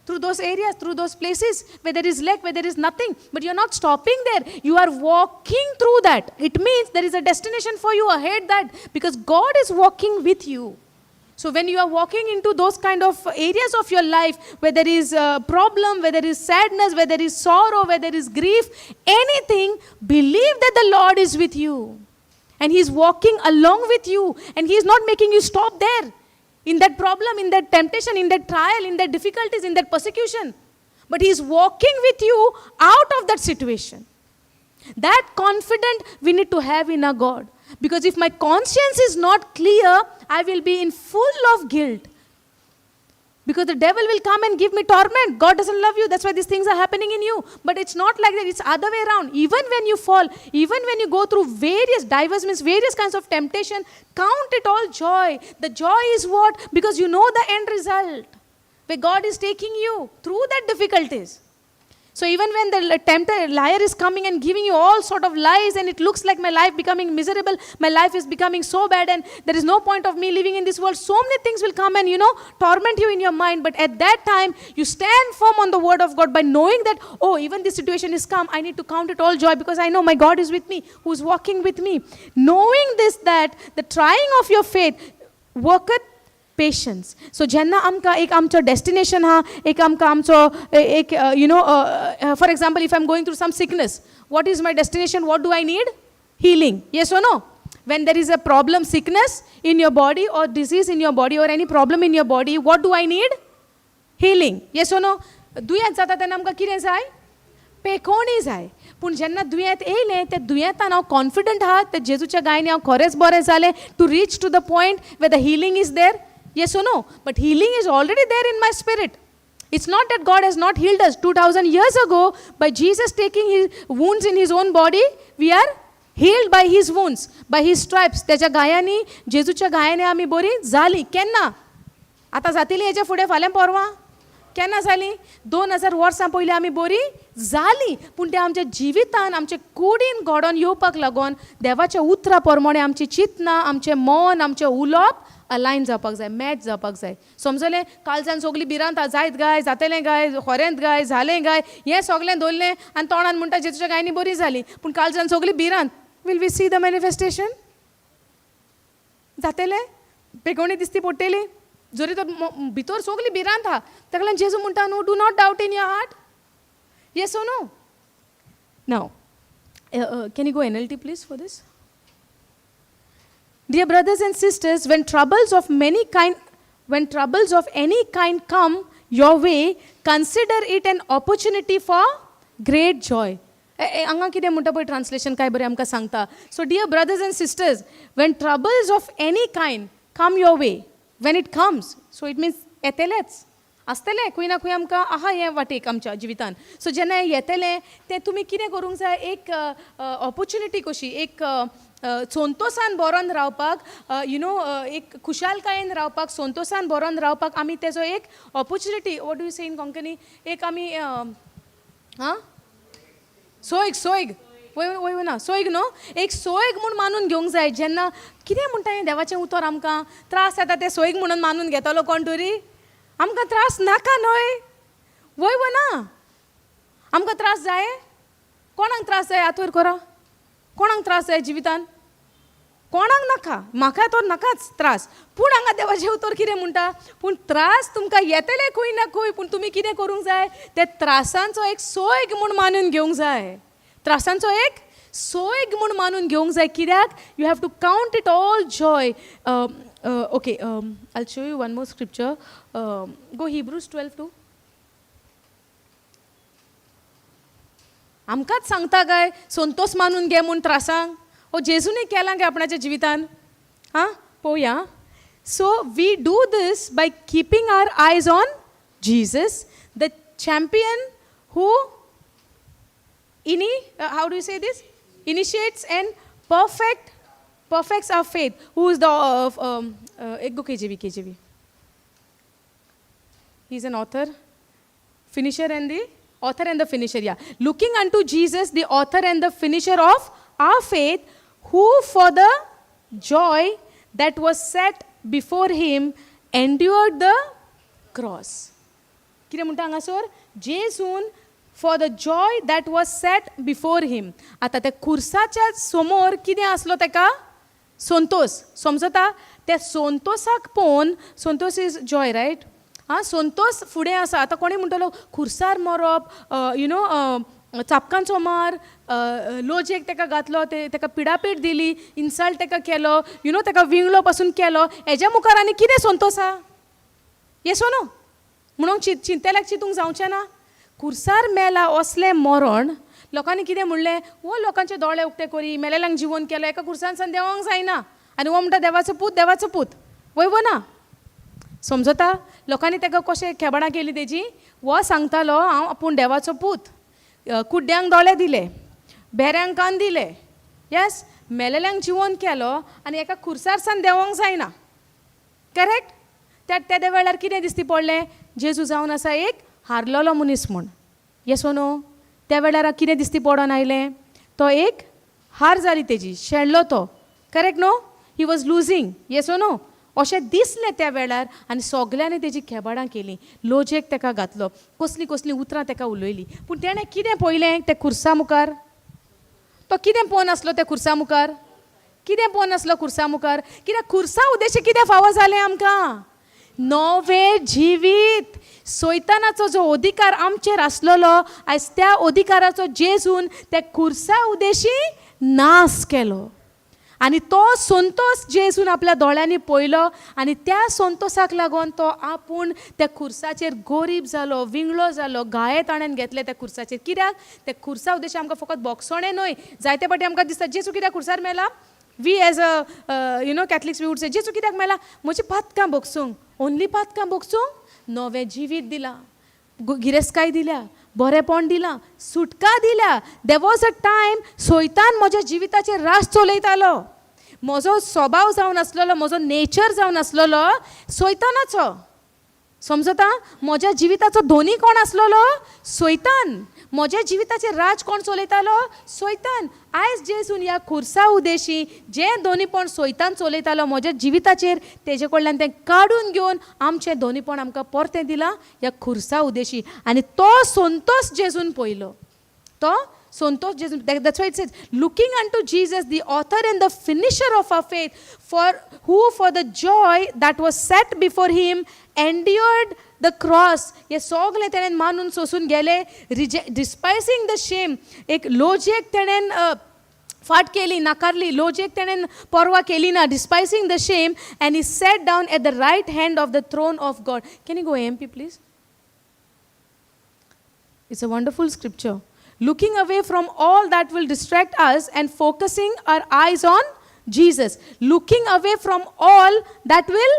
through those areas, through those places where there is lack, where there is nothing, but you are not stopping there. You are walking through that. It means there is a destination for you ahead that, because God is walking with you. So when you are walking into those kind of areas of your life where there is a problem, where there is sadness, where there is sorrow, where there is grief, anything, believe that the Lord is with you. And He is walking along with you. And He is not making you stop there in that problem, in that temptation, in that trial, in that difficulties, in that persecution. But He is walking with you out of that situation. That confidence we need to have in our God. Because if my conscience is not clear, I will be in full of guilt. Because the devil will come and give me torment. God doesn't love you. That's why these things are happening in you. But it's not like that. It's other way around. Even when you fall, even when you go through various, diverse means various kinds of temptation, count it all joy. The joy is what? Because you know the end result. Where God is taking you through that difficulties. So even when the tempter, liar is coming and giving you all sort of lies, and it looks like my life becoming miserable, my life is becoming so bad, and there is no point of me living in this world. So many things will come and torment you in your mind. But at that time, you stand firm on the word of God by knowing that, oh, even this situation is come, I need to count it all joy because I know my God is with me, who is walking with me. Knowing this, that the trying of your faith worketh patience. So जेन्ना आमकां एक आमचो destination आहा, एक आमकां आमचो एक for example, if I am going through some sickness, what is my destination? What do I need? Healing. Yes or no? When there is a problem, sickness in your body or disease in your body or any problem in your body, what do I need? Healing. Yes or no? दुयेंत जाता तेन्ना आमकां कितें जाय? पेकोवणी जाय. पूण जेन्ना दुयेंत येयलें, त्या दुयेंतान हांव कॉन्फिडंट आहा, त्या जेजूच्या गायनी हांव खरेंच बरें जालें, to reach to the point where the healing is there. Yes or no? But healing is already there in my spirit. It's not that God has not healed us. 2000 years ago, by Jesus taking his wounds in his own body, we are healed by his wounds, by his stripes. त्याच्या गायांनी, जेजूच्या गायांनी आमी बरी जाली. केन्ना? आतां जातली हेच्या फुडें, फाल्यां परवां? केन्ना जाली? 2000 वर्सां पयलीं आमी बरी जाली. पूण तें आमच्या जिवितान, आमच्या कुडीन घडोवन येवपाक लागून देवाच्या उतरा प्रमाणे आमची चिंतनां, आमचें मन, आमचें उलोवप अलायन जावपाक जाय, मॅच जावपाक जाय. समजलें? कालच्यान सगळी भिरांत, जायत गाय, जातलें गाय, खरेंत गाय, जालें गाय, हें सगळें दवरलें आनी तोंडान म्हणटा जेजूच्या गायनी बरी जाली, पूण कालच्यान सगळी भिरांत. Will we see the manifestation? जातलें? बेगोणी दिसती पडटली जरी तर भितर सगळी भिरांत आहा. ताका लागून जेजू म्हणटा न्हू, do not doubt in your heart. Yes or no? Now can you go NLT, please, for this? Dear brothers and sisters, when troubles of any kind come your way, consider it an opportunity for great joy. हांगा कितें म्हणटा पळय, translation काय बरें आमकां सांगता. So dear brothers and sisters, when troubles of any kind come your way, when it comes, so it means येतलेच आसतलें, खंय ना खंय आमकां आहा हें वाटेक आमच्या जिवितान. सो जेन्ना येतलें तें तुमी कितें करूंक जाय? एक ऑपोर्चुनिटी कशी, एक संतोसान बरोन रावपाक, you know एक खुशालकायेन रावपाक, संतोसान बरोन रावपाक आमी तेजो एक opportunity, what do you say in Konkani, एक आमी आं सोयग, सोयग, वय वय ना, सोयग न्हू, एक सोयग म्हूण मानून घेवंक जाय. जेन्ना कितें म्हणटा हें देवाचें उतर, आमकां त्रास येता ते सोयग म्हणून मानून घेतलो कोण तरी? आमकां त्रास नाका न्हय? वय वो ना? आमकां त्रास जाय? कोणाक त्रास जाय? हात वयर करा. कोणाक त्रास जाय जिवितान? कोणाक नाका. म्हाका तो नाकाच त्रास. पूण हांगा देवाचें उतर कितें म्हणटा? पूण त्रास तुमकां येतले खंय ना खंय, पूण तुमी कितें करूंक जाय? ते त्रासांचो एक सोयग म्हूण मानून घेवंक जाय. त्रासांचो एक सोयग म्हूण मानून घेवंक जाय. कित्याक? You have to count it all joy. Okay, I show you one more scripture. Go Hebrews 12:2. आमकांच सांगता काय संतोष मानून घे म्हूण त्रासांक? हो जेजूनय केलां काय आपणाच्या जिवितान? हां, पळोवया. So we do this by keeping our eyes on Jesus, the champion who how do you say this? Initiates and perfects our faith. Who is the, go KJV, KJV. He's an author, finisher and the author and the finisher, yeah. Looking unto Jesus, the author and the finisher of our faith, who for the joy that was set before him endured the cross. कितें म्हणटा हांगासर? जेजून for the joy that was set before him. आतां त्या खुर्साच्या समोर कितें आसलो तेका? संतोष. समजता? त्या संतोषाक पळोवन, संतोष is Joy, right? आं, संतोष फुडें आसा. आतां कोणी म्हणटलो खुर्सार मरप, you know चापकांचो मार, लोजेक तेका घातलो, ते तेका पिडापीड दिली, इन्सल्ट तेका केलो, you know तेका विंगलो पासून केलो, हेज्या मुखार आनी कितें संतोष आहा? Yes or no? म्हणून चिंतेल्याक चिंतूंक जावचें ना. खुर्सार मेला असलें मरण, लोकांनी कितें म्हणलें? हो लोकांचे दोळे उक्ते करी, मेलेल्यांक जिवोन केलो, एका खुर्सान सान देवोंक जायना, आनी हो म्हणटा देवाचो पूत, देवाचो पूत. वय वो ना? समजता? लोकांनी ताका कशें खेबणां केली तेजी. हो सांगतालो हांव आपूण देवाचो पूत, कुड्ड्यांक दोळे दिले, बेऱ्यांक कान दिले, येस, मेलेल्यांक जिवोन केलो आनी एका खुर्सार सान देंवोंक जायना. करेक्ट? त्या तेद्या वेळार कितें दिसती पडलें? जेजू जावन आसा एक हारलेलो मनीस म्हूण. येस नो? त्या वेळार कितें दिसती पडोन आयलें? तो एक हार जाली तेजी, शेणलो तो. करेक्ट न्हू? He was losing. Yes no? अशें दिसलें त्या वेळार आनी सगल्यांनी तेजी खेबाडां केलीं, लोजेक तेका घातलो, कसलीं कसलीं उतरां तेका उलयलीं. पूण तेणें कितें पळयलें त्या खुर्सा मुखार? तो कितें पळोवन आसलो त्या खुर्सा मुखार? कितें पळोवन आसलो खुर्सा मुखार? कित्याक खुर्सा उद्देशी कितें फावो जालें आमकां? नवें जिवीत. सैतानाचो जो अधिकार आमचेर आसलेलो, आयज त्या अधिकाराचो जेजून त्या खुर्सा उद्देशी नाश केलो आनी तो संतोश जेजून आपल्या दोळ्यांनी पळयलो आनी त्या संतोशाक लागून तो आपूण त्या खुर्साचेर गोरीब जालो, विंगळो जालो, घाये ताणें घेतले त्या खुर्साचेर. कित्याक त्या खुर्सा उद्देशी आमकां फकत बोगसणें न्हय. जायते फावटी आमकां दिसता, जेजू कित्याक खुर्सार मेला? We as a Catholics, we would say, जेजू कित्याक मेला? म्हजी पातकां भोगसूंक. ओन्ली पातकां भोगसूंक? नवें जिवीत दिलां, गिरेस्तकाय दिल्या, बरेंपण दिलां, सुटका दिल्या. There was a time सैतान म्हज्या जिविताचेर रास चलयतालो. म्हजो स्वभाव जावन आसलेलो, म्हजो नेचर जावन आसलेलो सैतानाचो. समजता? म्हज्या जिविताचो धनी कोण आसलेलो? सैतान. म्हज्या जिविताचेर राज कोण चलयतालो? सैतान. आयज जेजून ह्या खुर्सा उदेशी जें धनीपण सैतान चलयतालो म्हज्या जिविताचेर, तेजे कडल्यान तें काडून घेवन आमचें धनीपण आमकां परतें दिलां ह्या खुर्सा उदेशी. आनी तो संतोश जेजून पळयलो, तो संतोष जेजून. That's why it says, looking unto Jesus, the author and the finisher of our faith, for who for the joy that was set before him endured the cross. हे सगळें तेणें मानून सोसून गेले, रिजे डिस्पायसींग the shame. एक लोजेक तेणें फाट केली, नाकारली, लोजेक तेणें पर्वा केली ना. Despising the shame, and he sat down at the right hand of the throne of God. Can you go MP, please? It's a wonderful scripture. Looking away from all that will distract us and focusing our eyes on Jesus. Looking away from all that will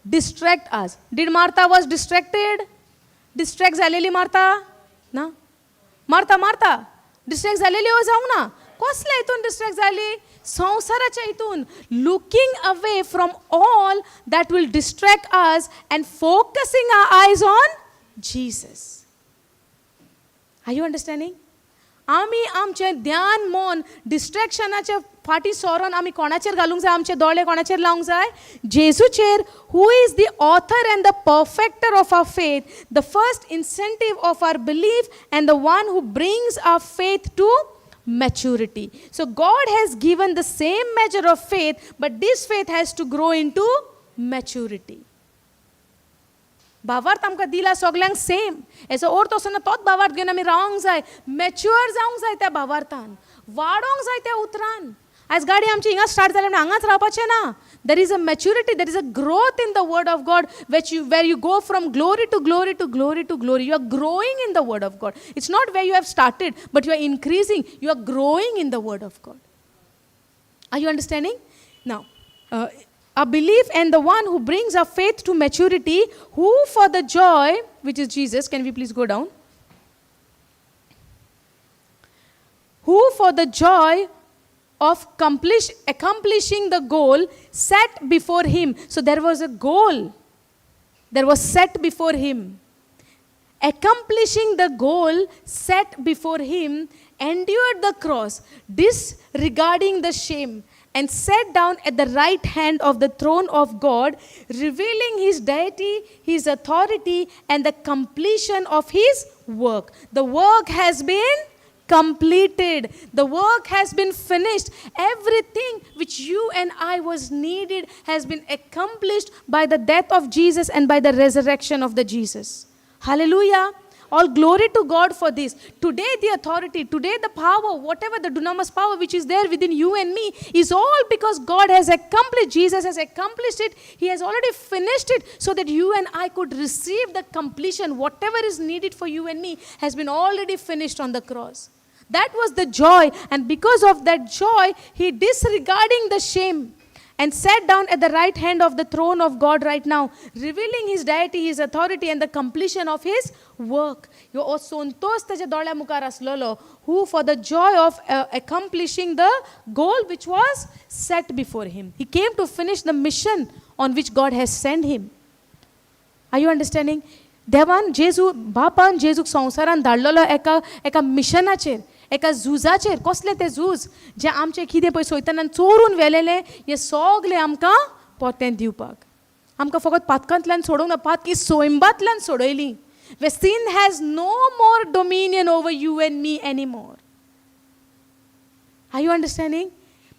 distract us. Did Martha was distracted? Distract झालेली Marta ना? Marta, Marta distract झालेली हो जावंक ना? कसल्या हितून distract जाली? संवसाराच्या हितून. Looking away from all that will distract us and focusing our eyes on Jesus. Are you understanding? आमी आमचें ध्यान मन डिस्ट्रेक्शनाच्या फाटीं सरोन आमी कोणाचेर घालूंक जाय? आमचे दोळे कोणाचेर लावंक जाय? जेजूचेर, who is the author and the perfecter of our faith, the first incentive of our belief and the one who brings our faith to maturity. So God has given the same measure of faith, but this faith has to grow into maturity. भावार्थ आमकां दिला सगल्यांक same. हेचो अर्थ असो ना तोच भावार्थ घेवन आमी रावंक जाय. मॅच्युअर जावंक जाय, त्या भावार्थान वाडोंक जाय त्या उतरान. आयज गाडी आमची हिंगा स्टार्ट जाली म्हणून हांगाच रावपाचें ना. There is a maturity, there is a growth in the word of God, which you where you go from glory to glory to glory to glory. You are growing in the word of God. It's not where you have started, but you are increasing, you are growing in the word of God. Are you understanding? Now, a belief and the one who brings our faith to maturity, who for the joy, which is Jesus, can we please go down? Who for the joy of accomplishing the goal set before him. So there was a goal that was set before him. Accomplishing the goal set before him, endured the cross, disregarding the shame, and sat down at the right hand of the throne of God, revealing his deity, his authority, and the completion of his work. The work has been completed. The work has been finished. Everything which you and I was needed has been accomplished by the death of Jesus and by the resurrection of the Jesus. Hallelujah. All glory to God for this. Today, the authority, today, the power, whatever the dunamis power which is there within you and me is all because God has accomplished, Jesus has accomplished it. He has already finished it so that you and I could receive the completion. Whatever is needed for you and me has been already finished on the cross. That was the joy, and because of that joy, he disregarding the shame. And sat down at the right hand of the throne of God right now, revealing his deity, his authority, and the completion of his work. ह्यो हो संतोश ताच्या दोळ्या मुखार आसलेलो, who for the joy of accomplishing the goal which was set before him. He came to finish the mission on which God has sent him. Are you understanding? देवान जेजू बापान जेजूक संवसारान धाडलेलो एका एका मिशनाचेर, एका झुजाचेर. कसलें तें झूज? जें आमचें कितें पळय सैतानान चोरून व्हेलेलें, हें सगलें आमकां परतें दिवपाक. आमकां फकत पातकांतल्यान सोडोवंक ना, पातकी सोयंबांतल्यान सोडयली. Where sin has no more dominion over you and me anymore. Are you understanding?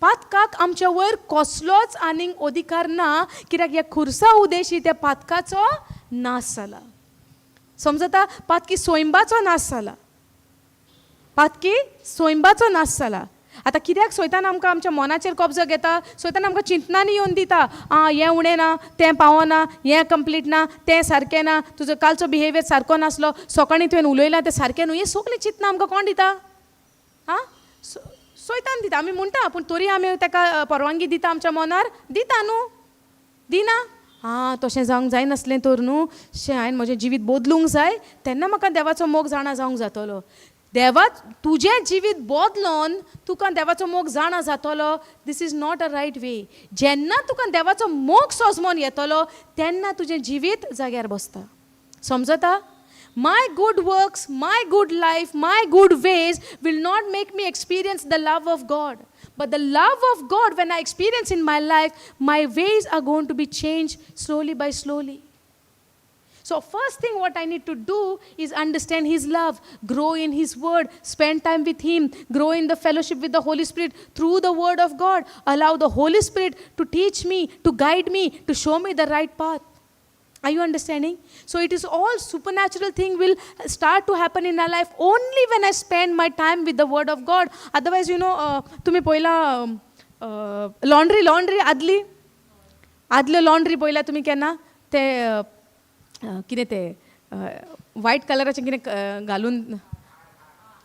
पातकाक आमच्या वयर कसलोच आनीक अधिकार ना, कित्याक ह्या खुर्सा उदेशी त्या पातकाचो नाश जाला. समजता? पातकी सोयंबाचो नाश जाला, पातकी सोयंबाचो नाश जाला. आतां कित्याक सैतान आमकां आमच्या मनाचेर कब्जो घेता? सैतान आमकां चिंतनांनी येवन दिता, आं हें उणें ना, तें पावना, हें कंप्लीट ना, तें सारकें ना, तुजो कालचो बिहेवियर सारको नासलो, सकाळीं तुवें उलयलां तें सारकें न्हू. हें सगळीं चिंतनां आमकां कोण दिता? आं, सैतान दिता. आमी म्हणटा, पूण तरी आमी ताका परवानगी दिता आमच्या मनार? दिता न्हू? दिना? आं, तशें जावंक जायनासलें तर न्हू, शें हांवें म्हजें जिवीत बदलूंक जाय, तेन्ना म्हाका देवाचो मोग जाणा जावंक जातलो. देवा तुजें जिवीत बदलोन तुका देवाचो मोग जाणा जातलो, this is not a right way. जेन्ना तुका देवाचो मोग सोजमोन येतलो तेन्ना तुजें जिवीत जाग्यार बसता. समजता? My good works, my good life, my good ways will not make me experience the love of God. But the love of God, when I experience in my life, my ways are going to be changed slowly by slowly. So first thing what I need to do is understand His love, grow in His word, spend time with Him, grow in the fellowship with the Holy Spirit through the word of God. Allow the Holy Spirit to teach me, to guide me, to show me the right path. Are you understanding? So it is all supernatural thing will start to happen in our life only when I spend my time with the word of God. Otherwise, तुम्ही पयला laundry, laundry आदली, आदल्यो laundry पळयल्या तुमी केन्ना? ते कितें ते वायट कलराचें कितें घालून,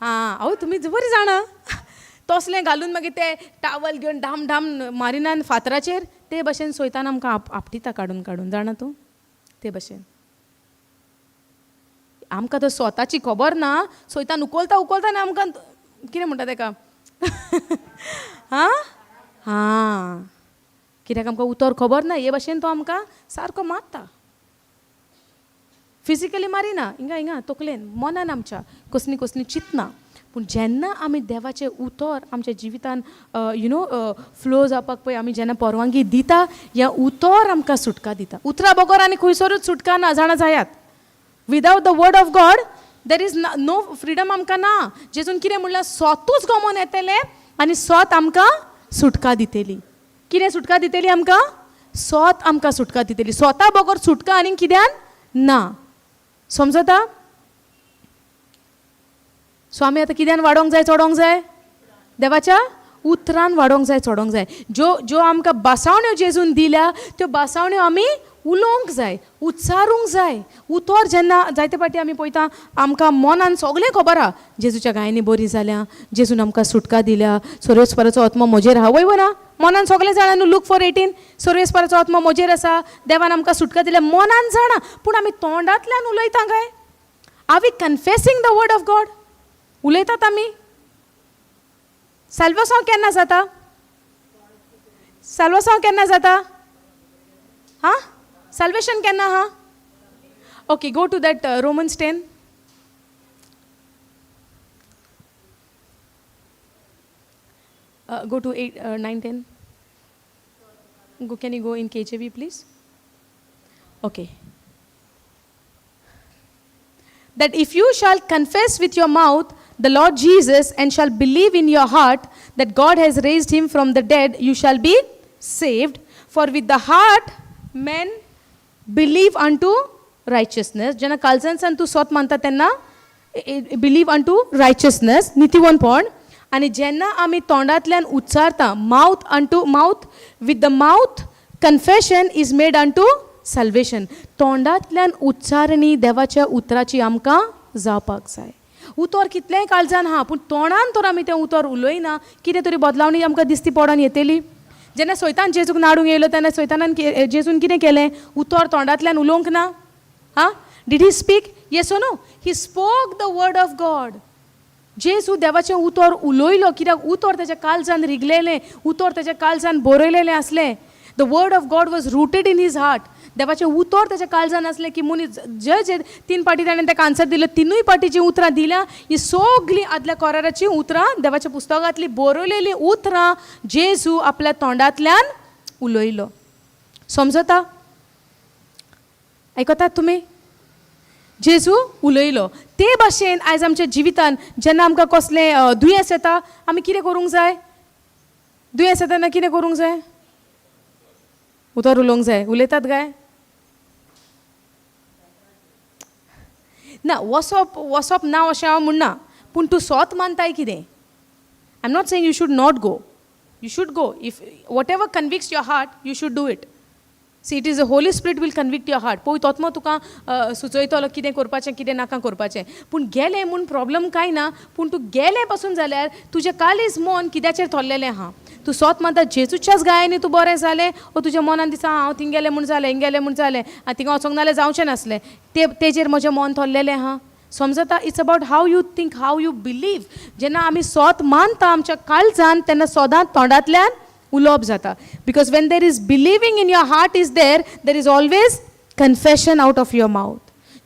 आं, आवय तुमी बरी जाणा, तसलें घालून मागीर ते टावल घेवन ढाम ढाम मारिना फातराचेर, ते भशेन सैतान आमकां आपटिता काडून काडून, जाणा तूं? ते भशेन आमकां तर स्वताची खबर ना. सैतान उखलता उखलता आनी आमकां कितें म्हणटा तेका, आं हां, कित्याक आमकां उतर खबर ना. हे भशेन तो आमकां सारको मारता. फिजिकली मारिना, हिंगा हिंगा तकलेन मनान आमच्या कसलीं कसलीं चिंतना. पूण जेन्ना आमी देवाचें उतर आमच्या जिवितान फ्लो जावपाक पळय आमी जेन्ना परवानगी दिता, ह्या उतर आमकां सुटका दिता. उतरा बगर आनी खंयसरूच सुटका ना, जाणा जायात. Without the word of God there is no freedom आमकां ना. जेजून कितें म्हणल्यार, सोतूच गमोन येतलें आनी सोत आमकां सुटका दितली. कितें सुटका दितली आमकां? सोत आमकां सुटका दितली. स्वता बगर सुटका आनी कित्यान ना. समजता? सो आमी आतां कित्यान वाडोवंक जाय, चडोवंक जाय? देवाच्या उतरान वाडोवंक जाय, चडोवंक जाय. ज्यो ज्यो आमकां बासावण्यो जेजून दिल्या त्यो बासावण्यो आमी उलोवंक जाय, उच्चारूंक जाय. उतर जेन्ना जायते फावटी आमी पळयता, आमकां मनान सगळें खबर आहा, जेजूच्या गायनी बरी जाल्या, जेजून आमकां सुटका दिल्या, सर्वेस्पराचो आत्मो म्हजेर आहा, वय ना? मनान सगळें जाणा न्हू? लूक 4:18, सर्वेस्पराचो आत्मो म्हजेर आसा, देवान आमकां सुटका दिल्या, मनान जाणा. पूण आमी तोंडांतल्यान उलयता काय? Are we confessing the word of God? उलयतात आमी? साल्वासांव केन्ना जाता? साल्वासांव केन्ना जाता? हां, साल्वेशन केन्ना? हां, okay, go to that Romans 10. Go to 8, 9, 10. Go, can you go in KJV, please? Okay. That if you shall confess with your mouth the Lord Jesus and shall believe in your heart that God has raised him from the dead, you shall be saved. For with the heart men believe unto righteousness. जेन्ना काळजांतल्यान तूं सोत मानता तेन्ना believe unto righteousness, नितीवनपण. आनी जेन्ना आमी तोंडांतल्यान उच्चारता, mouth unto mouth, with the mouth confession is made unto salvation. तोंडांतल्यान उच्चारणी देवाच्या उतराची आमकां जावपाक जाय. उतर कितलेंय काळजान आहा, पूण तोंडान तर आमी तें उतर उलयना, कितें तरी बदलावणी आमकां दिसती पडोन येतली. जेन्ना सोयतान जेजूक नाडूंक येयलो तेन्ना सोयतानान जेजून कितें केलें? उतर तोंडांतल्यान उलोवंक ना. आं, did he speak? Yes or no? He spoke the word of God. जेजू देवाचें उतर उलयलो, कित्याक उतर तेज्या काळजान रिगलेलें, उतर तेज्या काळजान बरयलेलें आसलें. The word of God was rooted in his heart. देवाचें उतर तेज्या काळजान आसलें की मनीस जे जे तीन पाटी ताणें ताका आन्सर दिलो, तिनूय पाटी जीं उतरां दिल्यां हीं सगळीं आदल्या कोराराचीं उतरां, देवाच्या पुस्तकांतलीं बरयलेलीं उतरां जेजू आपल्या तोंडांतल्यान उलयलो. समजता? आयकतात तुमी? जेजू उलयलो. ते भाशेन आयज आमच्या जिवितान जेन्ना आमकां कसलें दुयेंस येता, आमी कितें करूंक जाय? दुयेंस येता तेन्ना कितें करूंक जाय? उतर उलोवंक जाय. उलयतात काय ना? वसप वसप ना अशें हांव म्हणना, पूण तूं सोत मानताय कितें? I am not saying you should not go. You should go. If whatever convicts your heart, you should do it. See, it is a Holy Spirit will convict your heart. पवित्र आत्मो तुका सुचयतलो कितें करपाचें, कितें नाका करपाचें. पूण गेलें म्हूण प्रॉब्लम कांय ना, पूण तूं गेलें पासून जाल्यार तुजें काळीज मन कित्याचेर थोरलेलें आहा? तूं सोत मानता जेजूच्याच गायांनी तूं बरें जालें, वो तुज्या मनान दिसता हांव थिंग गेलें म्हूण जालें, हिंग गेलें म्हूण जालें, आनी थिंगा वचोंक नाल्यार जावचें नासलें, ते तेजेर म्हजें मन थोरलेलें आहा? समजता? It's about how you think, how you believe. जेन्ना आमी सोत मानता आमच्या काळजान, तेन्ना सदांच तोंडांतल्यान उलोवप जाता, because when there is believing in your heart is there, there is always confession out of your mouth.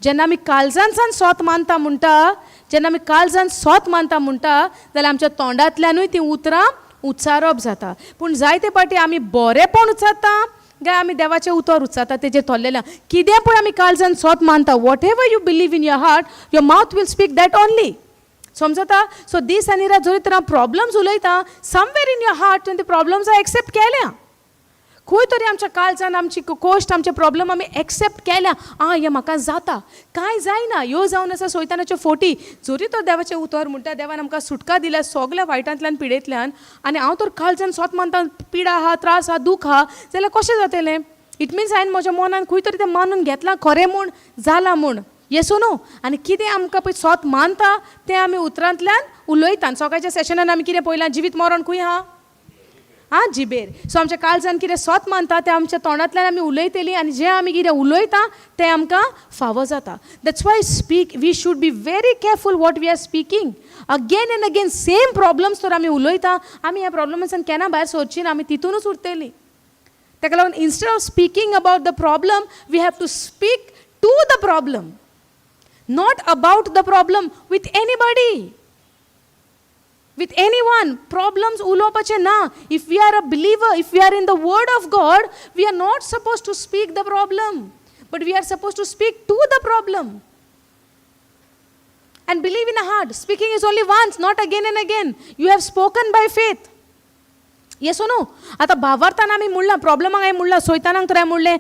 जेन्ना आमी काळजानसान सोत मानता म्हणटा, जेन्ना आमी काळजान सोत मानता म्हणटा, जाल्यार आमच्या तोंडांतल्यानूय तीं उतरां उच्चारप जाता. पूण जायते पाटी आमी बरेंपण उच्चारता काय आमी देवाचें उतर उच्चारता तेजेर थोरलेलें. कितें पळय आमी काळजान सोत मानता, whatever you believe in your heart, your mouth will speak that only. समजता? सो दीस आनी रात जरी तर हांव प्रॉब्लम्स उलयता, समवेर इन your heart तुवें ते प्रॉब्लम्स एक्सेप्ट केल्या. खंय तरी आमच्या काळजान आमची कोश्ट, आमचे प्रॉब्लम आमी एक्सेप्ट केल्या. आं, हें म्हाका जाता, कांय जायना. ह्यो जावन आसा सोयतानाच्यो फोटी. जरी तर देवाचें उतर म्हणटा देवान आमकां सुटका दिल्या सगल्या वायटांतल्यान, पिडेंतल्यान, आनी हांव तर काळजान सोत मानता पिडा आहा, त्रास आहा, दूख आहा, जाल्यार कशें जातलें? It means हांवें म्हज्या मनान खंय तरी तें मानून घेतलां खरें म्हूण जालां म्हूण. Yes no? आनी कितें आमकां पळय सोत मानता तें आमी उतरांतल्यान उलयता. सकाळच्या सेशनान आमी कितें पळयलां? जिवीत मरण खंय आहा? आं, जिबेर. सो आमच्या काळजान कितें सोत मानता तें आमच्या तोंडांतल्यान आमी उलयतलीं, आनी जें आमी कितें उलयता तें आमकां फावो जाता. That's why speak we should be very careful what we are speaking. Again and again same problems तर आमी उलयता, आमी ह्या प्रॉब्लमांसान केन्ना भायर सरची ना, आमी तितूनच उरतलीं. ताका लागून instead of speaking about the problem, we have to speak to the problem, not about the problem with anybody, with anyone. Problems उलोवपाचें ना. If we are a believer, if we are in the word of God, we are not supposed to speak the problem, but we are supposed to speak to the problem and believe in a heart. Speaking is only once, not again and again. You have spoken by faith. Yes no? आतां भावार्थान आमी म्हणलां, प्रॉब्लमाक हांवें म्हणलां, सोयतानाक तर हांवें म्हणलें,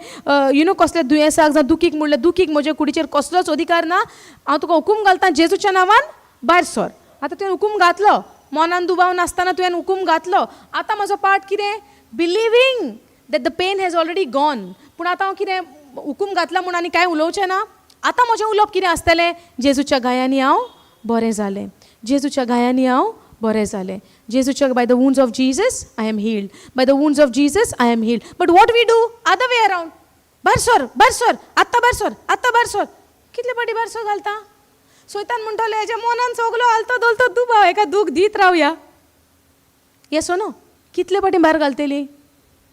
you know, कसल्या दुयेंसाक जावं दुखीक म्हणलें, दुखीक म्हज्या कुडीचेर कसलोच अधिकार ना, हांव तुका हुकूम घालता, जेजूच्या नांवान भायर सर. आतां तुवें हुकूम घातलो, मनान दुबाव नासतना तुवें हुकूम घातलो. आतां म्हजो पार्ट कितें? Believing that the pain has already gone. पूण आतां हांव कितें हुकूम घातला म्हूण आनी कांय उलोवचें ना. आतां म्हजें उलोवप कितें आसतलें? जेजूच्या गायांनी हांव बरें जालें, जेजूच्या गायांनी हांव बरें जालें, जेजूच्या, by the wounds of Jesus I am healed, by the wounds of Jesus I am healed. But what we do other way around? भायर सर, भायर सर, आत्तां भायर सर, आत्तां भायर सर. कितले फावटी भायर सर घालता? सोयतान म्हणटले, हेज्या मनान सगलो आलतो धोलतो दुबाव, हेका दूख दीत रावया. Yes no? कितले फावटी भायर घालतली?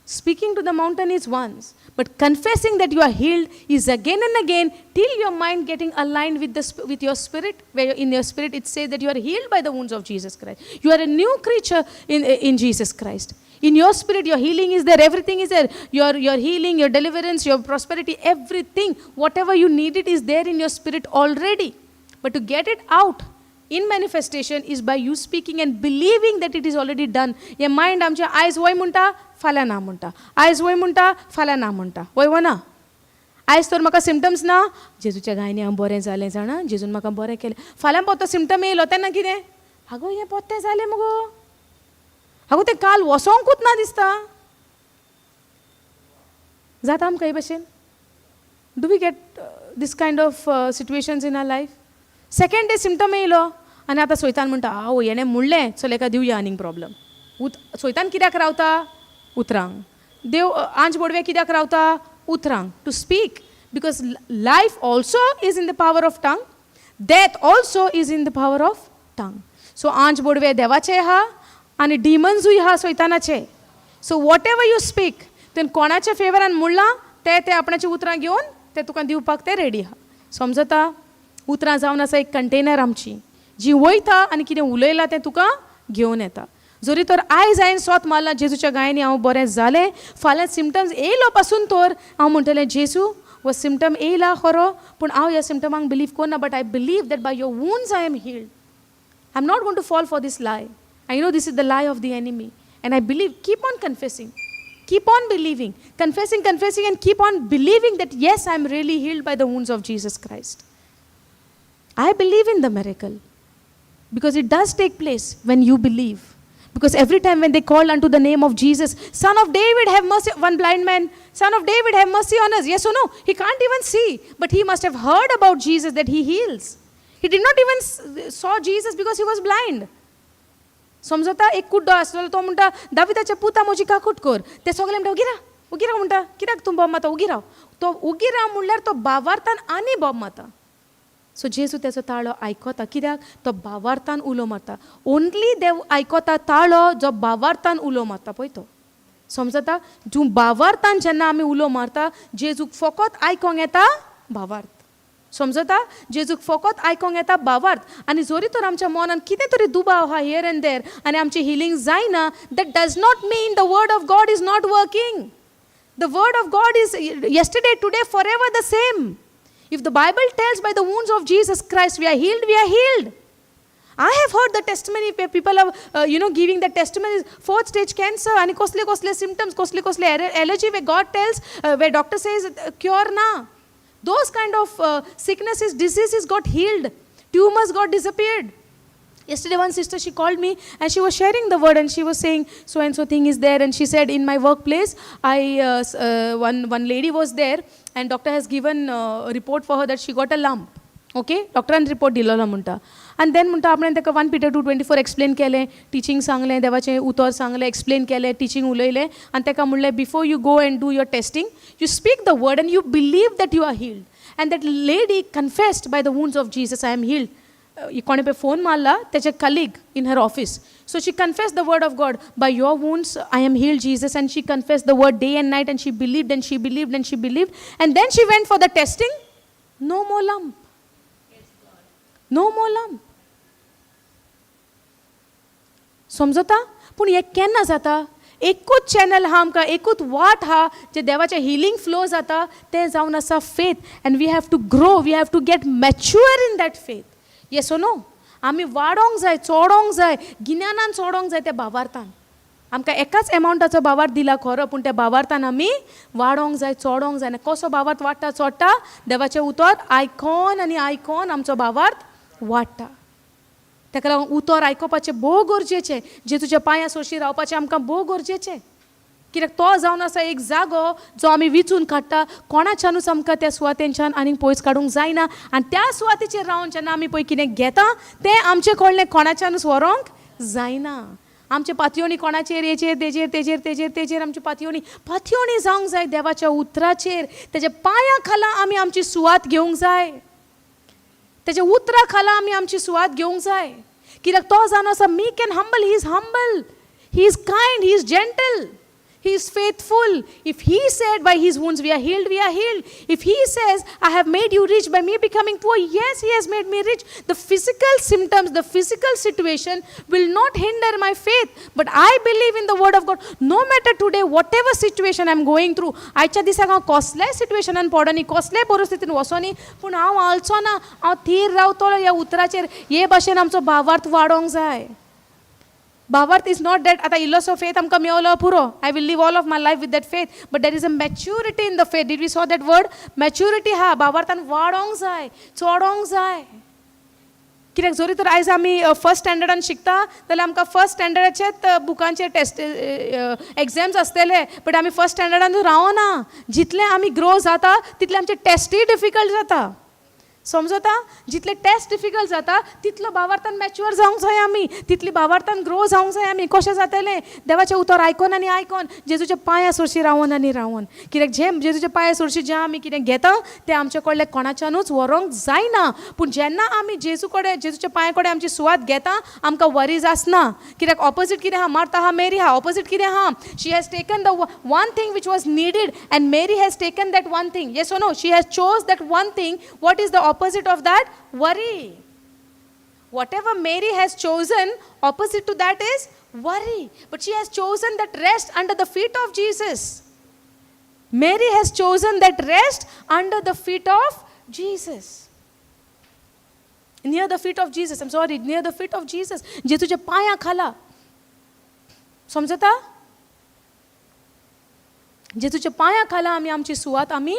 Speaking to the mountain is once, but confessing that you are healed is again and again, till your mind getting aligned with your spirit, where in your spirit it says that you are healed by the wounds of Jesus Christ. You are a new creature in Jesus Christ. In your spirit, your healing is there, everything is there. Your healing, your deliverance, your prosperity, everything, whatever you need it is there in your spirit already. But to get it out in manifestation is by you speaking and believing that it is already done. Hey mind आमचें आयज वय म्हणटा, फाल्यां ना म्हणटा, आयज वय म्हणटा, फाल्यां ना म्हणटा. वय वो ना? आयज तर म्हाका सिमटम्स ना, जेजूच्या गायनी हांव बरें जालें जाणा, जेजून म्हाका बरें केलें. फाल्यां पोत्तो सिमटम येयलो तेन्ना कितें? आगो, हें पोत्तें जालें मुगो, आगो, तें काल वसोंकूच ना दिसता. जाता आमकां हे भशेन? Do we get this kind of situations in our life? Second day symptom येयलो आनी आतां सोयतान म्हणटा, आवय, हेणें म्हणलें, चल हेका दिवया आनीक प्रॉब्लम. उत सोयतान कित्याक रावता? उतरांक. देव आंज बोडवे कित्याक रावता? उतरांक. To speak, because life also is in the power of tongue, death also is in the power of tongue. So आंज बोडवे देवाचे आहा आनी डिमन्सूय आहा सैतानाचे. So whatever you speak, तुवें कोणाच्या फेवरान म्हणलां ते ते आपणाची उतरां घेवन ते तुका दिवपाक ते रेडी आहा. समजता? उतरां जावन आसा एक कंटेनर आमची, जी वयता आनी कितें उलयलां तें तुका घेवन येता. जरी तर आयज हांवें सोत मारलां जेजूच्या गायांनी हांव बरें जालें, फाल्यां सिमटम्स येयलो पासून तर हांव म्हणटलें, जेजू, हो सिमटम येयला खरो, पूण हांव ह्या सिमटमांक बिलीव करना, but I believe that by your wounds I am healed. I am not going to fall for this lie. I know this is the lie of the enemy and I believe. Keep on confessing, keep on believing, confessing, confessing, and keep on believing that yes, I am really healed by the wounds of Jesus Christ. I believe in the miracle because it does take place when you believe. Because every time when they called unto the name of Jesus, "Son of David, have mercy," one blind man, "Son of David, have mercy on us." Yes or no? He can't even see, but he must have heard about Jesus, that he heals. He did not even saw Jesus because he was blind. समजता? एक कुड्डो आसलेलो, तो म्हणटा, "दाविदाच्या पुता, म्हजी काकूट कर." ते सगळे म्हणटा, "उगी राव, उगी राव." म्हणटा, "कित्याक तूं बोब मारता? उगी राव." तो उगी राव म्हणल्यार तो भावार्थान आनी बोब मारता. सो जेजू तेचो ताळो आयकता, कित्याक तो भावार्थान उलो मारता. ओनली देव आयकता ताळो जो भावार्थान उलो मारता पळय तो. समजता? तूं भावार्थान जेन्ना आमी उलो मारता, जेजूक फकत आयकोंक येता भावार्थ. समजता? जेजूक फकत आयकोंक येता भावार्थ. आनी जरी तर आमच्या मनान कितें तरी दुबाव आहा here and there आनी आमचें हिलींग जायना, that does not mean the word of God is not working. The word of God is yesterday, today, forever the same. If the Bible tells by the wounds of Jesus Christ we are healed, we are healed. I have heard the testimony where people are giving the testimonies, fourth stage cancer, and कसले कसले symptoms, कसले कसले allergy, where God tells, where doctor says cure na. Those kind of sicknesses, diseases got healed. Tumors got disappeared. Yesterday, one sister, she called me and she was sharing the word and she was saying so and so thing is there. And she said, "In my workplace, I one lady was there and doctor has given a report for her that she got a lump." Okay, डॉक्टरान report दिलेलो म्हणटा. आनी देन म्हणटा, आपणें ताका 1 Peter 2:24 explain केलें, teaching सांगलें, देवाचें उतर सांगलें, एक्सप्लेन केलें, टिचींग उलयलें आनी ताका म्हणलें, "Before you go and do your testing, you speak the word and you believe that you are healed." And that lady confessed, "By the wounds of Jesus I am healed." कोणें पळय phone मारला, तेचे colleague in her office. So she confess the word of God, "By your wounds I am healed, Jesus." And she confess the word day and night and she believed and she believed and she believed, and then she went for the testing. No more lump, no more lump. समजता? पूण हें केन्ना जाता? एकूच channel आहा आमकां, एकूच वाट आहा जे देवाचें हिलींग फ्लो जाता, तें जावन आसा faith. And we have to grow, we have to get mature in that faith. Yes or no? आमी वाडोंक जाय, चोडोंक जाय, गिन्यानान चोडोंक जाय त्या भावार्थान. आमकां एकाच एमावंटाचो भावार्थ दिला खरो, पूण त्या भावार्थान आमी वाडोंक जाय, चोडोंक जाय. आनी कसो भावार्थ वाडटा, चोडटा? देवाचें उतर आयकोन आनी आयकोन आमचो भावार्थ वाडटा. ताका लागून उतर आयकोपाचें भोव गरजेचें. जेजूच्या पांयां सोरशी रावपाचें आमकां भोव गरजेचें, कित्याक तो जावन आसा एक जागो जो आमी विचून काडटा. कोणाच्यानूच आमकां त्या सुवातेंच्यान आनीक पयस काडूंक जायना. आनी त्या सुवातेचेर रावन जेन्ना आमी पळय कितें घेता, तें आमचें कडलें कोणाच्यानूच व्हरोंक जायना. आमचे पातयोणी कोणाचेर, हेचेर, तेजेर, तेजेर, तेजेर, तेजेर आमची पातयोणी, पातयोणी जावंक जाय देवाच्या उतराचेर. तेज्या पांयां खाला आमी आमची सुवात घेवंक जाय. तेज्या उतरा खाला आमी आमची सुवात घेवंक जाय, कित्याक तो जावन आसा meek and humble. He is humble, he is kind, he is gentle, he is faithful. If he said by his wounds we are healed, we are healed. If he says, "I have made you rich by me becoming poor," yes, he has made me rich. The physical symptoms, the physical situation will not hinder my faith. But I believe in the word of God. No matter today, whatever situation I'm going through, आयच्या दिसाक हांव कसल्याय सिट्युएशनान पडनी, कसल्याय परिस्थितीन वचोनी, पूण हांव हालचो ना, हांव थीर रावतलो ह्या उतराचेर. हे भाशेन आमचो भावार्थ वाडोंक जाय. भावार्थ is not that आतां इल्लोसो फेथ आमकां मेवलो पुरो, I will live all of my life with that faith, but there is a maturity in the faith. Did we saw that word? Maturity हा भावार्थान वाडोंक जाय, चोडोंक जाय. कित्याक जरी तर आयज आमी फर्स्ट स्टँडर्डान शिकता जाल्यार आमकां फर्स्ट स्टँडर्डाचेच बुकांचे टेस्ट एग्जाम्स आसतले, बट आमी फर्स्ट स्टँडर्डान रावना. जितलें आमी ग्रो जाता, तितलें आमचे टेस्टूय डिफिकल्ट जाता. समजता? जितले टेस्ट डिफिकल्ट जाता तितलो भावार्थान मॅच्युअर जावंक जाय आमी, तितली भावार्थान ग्रो जावंक जाय आमी. कशें जातलें? देवाचें उतर आयकोन आनी आयकोन, जेजूच्या पांया सरशी रावोन आनी रावोन. कित्याक जें जेजूच्या पांया सरशी जें आमी कितें घेता तें आमचे कडल्यान कोणाच्यानूच व्हरोंक जायना. पूण जेन्ना आमी जेजू कडेन, जेजूच्या पांया कडेन आमची सुवात घेता, आमकां वरीज आसना. कित्याक ऑपोजीट कितें आहा? मार्ता आहा, मेरी आहा. ऑपोजीट कितें आहा? She has taken the one thing which was needed and Mary has taken that one thing. Yes or no? She has chose that one thing. What is the opposite of that? Worry. Whatever Mary has chosen, opposite to that is worry. But she has chosen that rest under the feet of Jesus. Mary has chosen that rest under the feet of Jesus. Near the feet of Jesus. I'm sorry, near the feet of Jesus. जेजूच्या पांया खाला. समजता? जेजूच्या पांया खाला आमी आमची सुवात आमी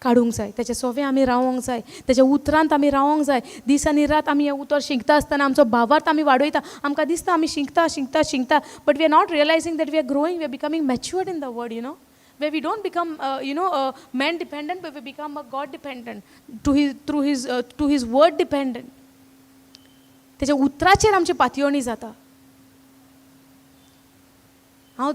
काडूंक जाय. तेच्या सोवे आमी रावोंक जाय, तेच्या उतरांत आमी रावोंक जाय. दीस आनी रात आमी हें उतर शिकता आसतना आमचो भावार्थ आमी वाडयता. आमकां दिसता आमी शिकता शिकता शिकता, but we are not realizing that we are growing, we are becoming matured in the word, where we don't become man dependent, but we become a God dependent, to his through his to his word dependent. तेच्या उतराचेर आमची पातयेवणी जाता. हांव,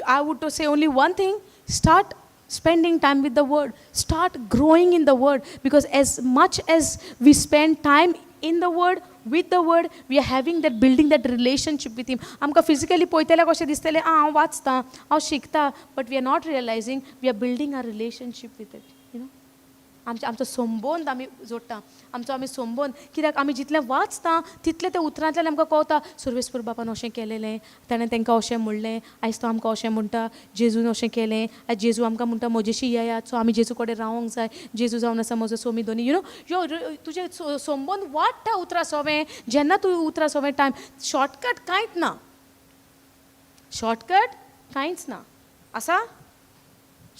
I would to say only one thing: start spending time with the word, start growing in the word, because as much as we spend time in the word, with the word, we are having that, building that relationship with him. आमकां physically पळयतल्याक कशें दिसतलें, आं, हांव वाचतां, हांव शिकता, but we are not realizing we are building our relationship with it. आमचे आमचो संबंद आमी जोडटा, आमचो आमी संबंद. कित्याक आमी जितलें वाचता तितलें त्या उतरांतल्यान आमकां कळटा, सुर्वेस्पर बापान अशें केलेलें, ताणें तांकां अशें म्हणलें, आयज तो आमकां अशें म्हणटा, जेजून अशें केलें, आयज जेजू आमकां म्हणटा म्हजेशी येयात. सो आमी जेजू कडेन रावोंक जाय. जेजू जावन आसा म्हजो सोमी दोनी. You know यो तुजें संबंद वाडटा उतरां सोवें, जेन्ना तूं उतरां सोवें टायम. शॉर्टकट कांयच ना, शॉर्टकट कांयच ना. आसा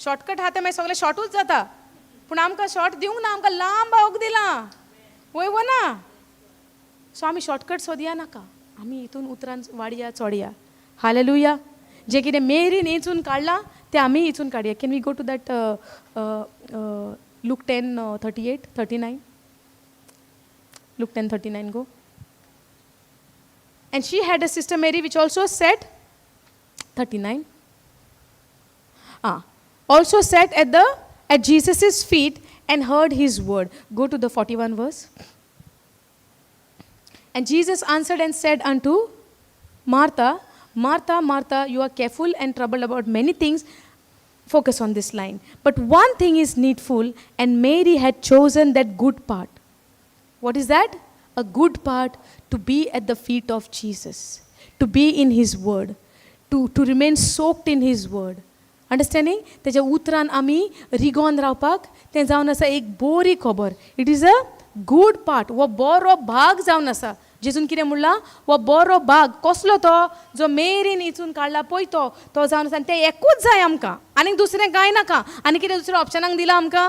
शॉर्टकट आहा तें मागीर सगळें शॉर्टूच जाता. पूण आमकां शॉर्ट दिवंक ना, आमकां लांब भावक दिलां, वय वो ना? सो आमी शॉर्टकट सोदया नाका, आमी हितून उतरान वाडया चोडया. हालेलुया. जें कितें मेरीन हिचून काडलां तें आमी हिचून काडया. Can we go to that Luke 10:38, 39? Luke 10:39, go. And she had a sister Mary which also sat, 39. Ah, also sat at Jesus' feet and heard his word. Go to the 41 verse. And Jesus answered and said unto Martha, "Martha, Martha, you are careful and troubled about many things." Focus on this line. "But one thing is needful, and Mary had chosen that good part." What is that? A good part, to be at the feet of Jesus, to be in His Word, to remain soaked in His Word. Understanding? तेच्या उतरान आमी रिगोन रावपाक तें जावन आसा एक बोरी खबर. It is a good part. हो बरो भाग जावन आसा. जेजून कितें म्हणलां? हो बरो भाग कसलो? तो जो मेरीन इचून काडला पळय, तो तो जावन आसा. आनी तें एकूच जाय आमकां, आनीक दुसरें कांय नाका. आनी कितें दुसरें ऑप्शनाक दिलां आमकां?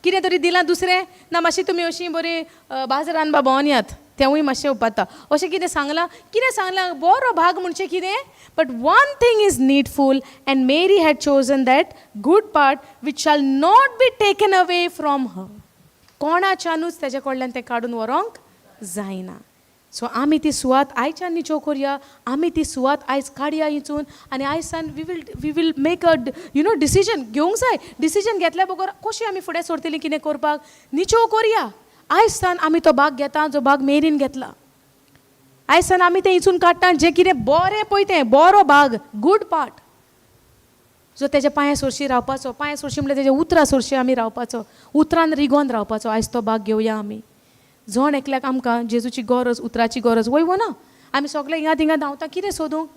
कितें तरी दिलां दुसरें ना? मातशें तुमी अशीं बरीं बाजारान बा भोंवन यात, तेंवूय मातशें उपाता, अशें कितें सांगलां? कितें सांगलां? बरो भाग म्हणजे कितें? "But one thing is needful, and Mary had chosen that good part which shall not be taken away from her." कोणाच्यानूच तेज्या कडल्यान तें काडून व्हरोंक जायना. सो आमी ती सुवात आयच्यान निचो करया, आमी ती सुवात आयज काडया हिचून आनी आयज सान we will make a decision घेवंक जाय. डिसिजन घेतल्या बगर कशी आमी फुडें सरतली कितें करपाक? निचो करया, आयज सान आमी तो भाग घेता जो भाग मेरीन घेतला. आयज सान आमी तें हिचून काडटा जें कितें बरें पळय तें बरो भाग, गूड पार्ट, जो तेज्या पांया सोरशी रावपाचो. पांया सोरशी म्हणल्यार तेज्या उतरां सोरशी आमी रावपाचो, उतरान रिगोन रावपाचो. आयज तो भाग घेवया आमी. जण एकल्याक आमकां जेजूची गरज, उतराची गरज, वय वो ना? आमी सगळे हिंगा थिंगा धांवता कितें सोदूंक?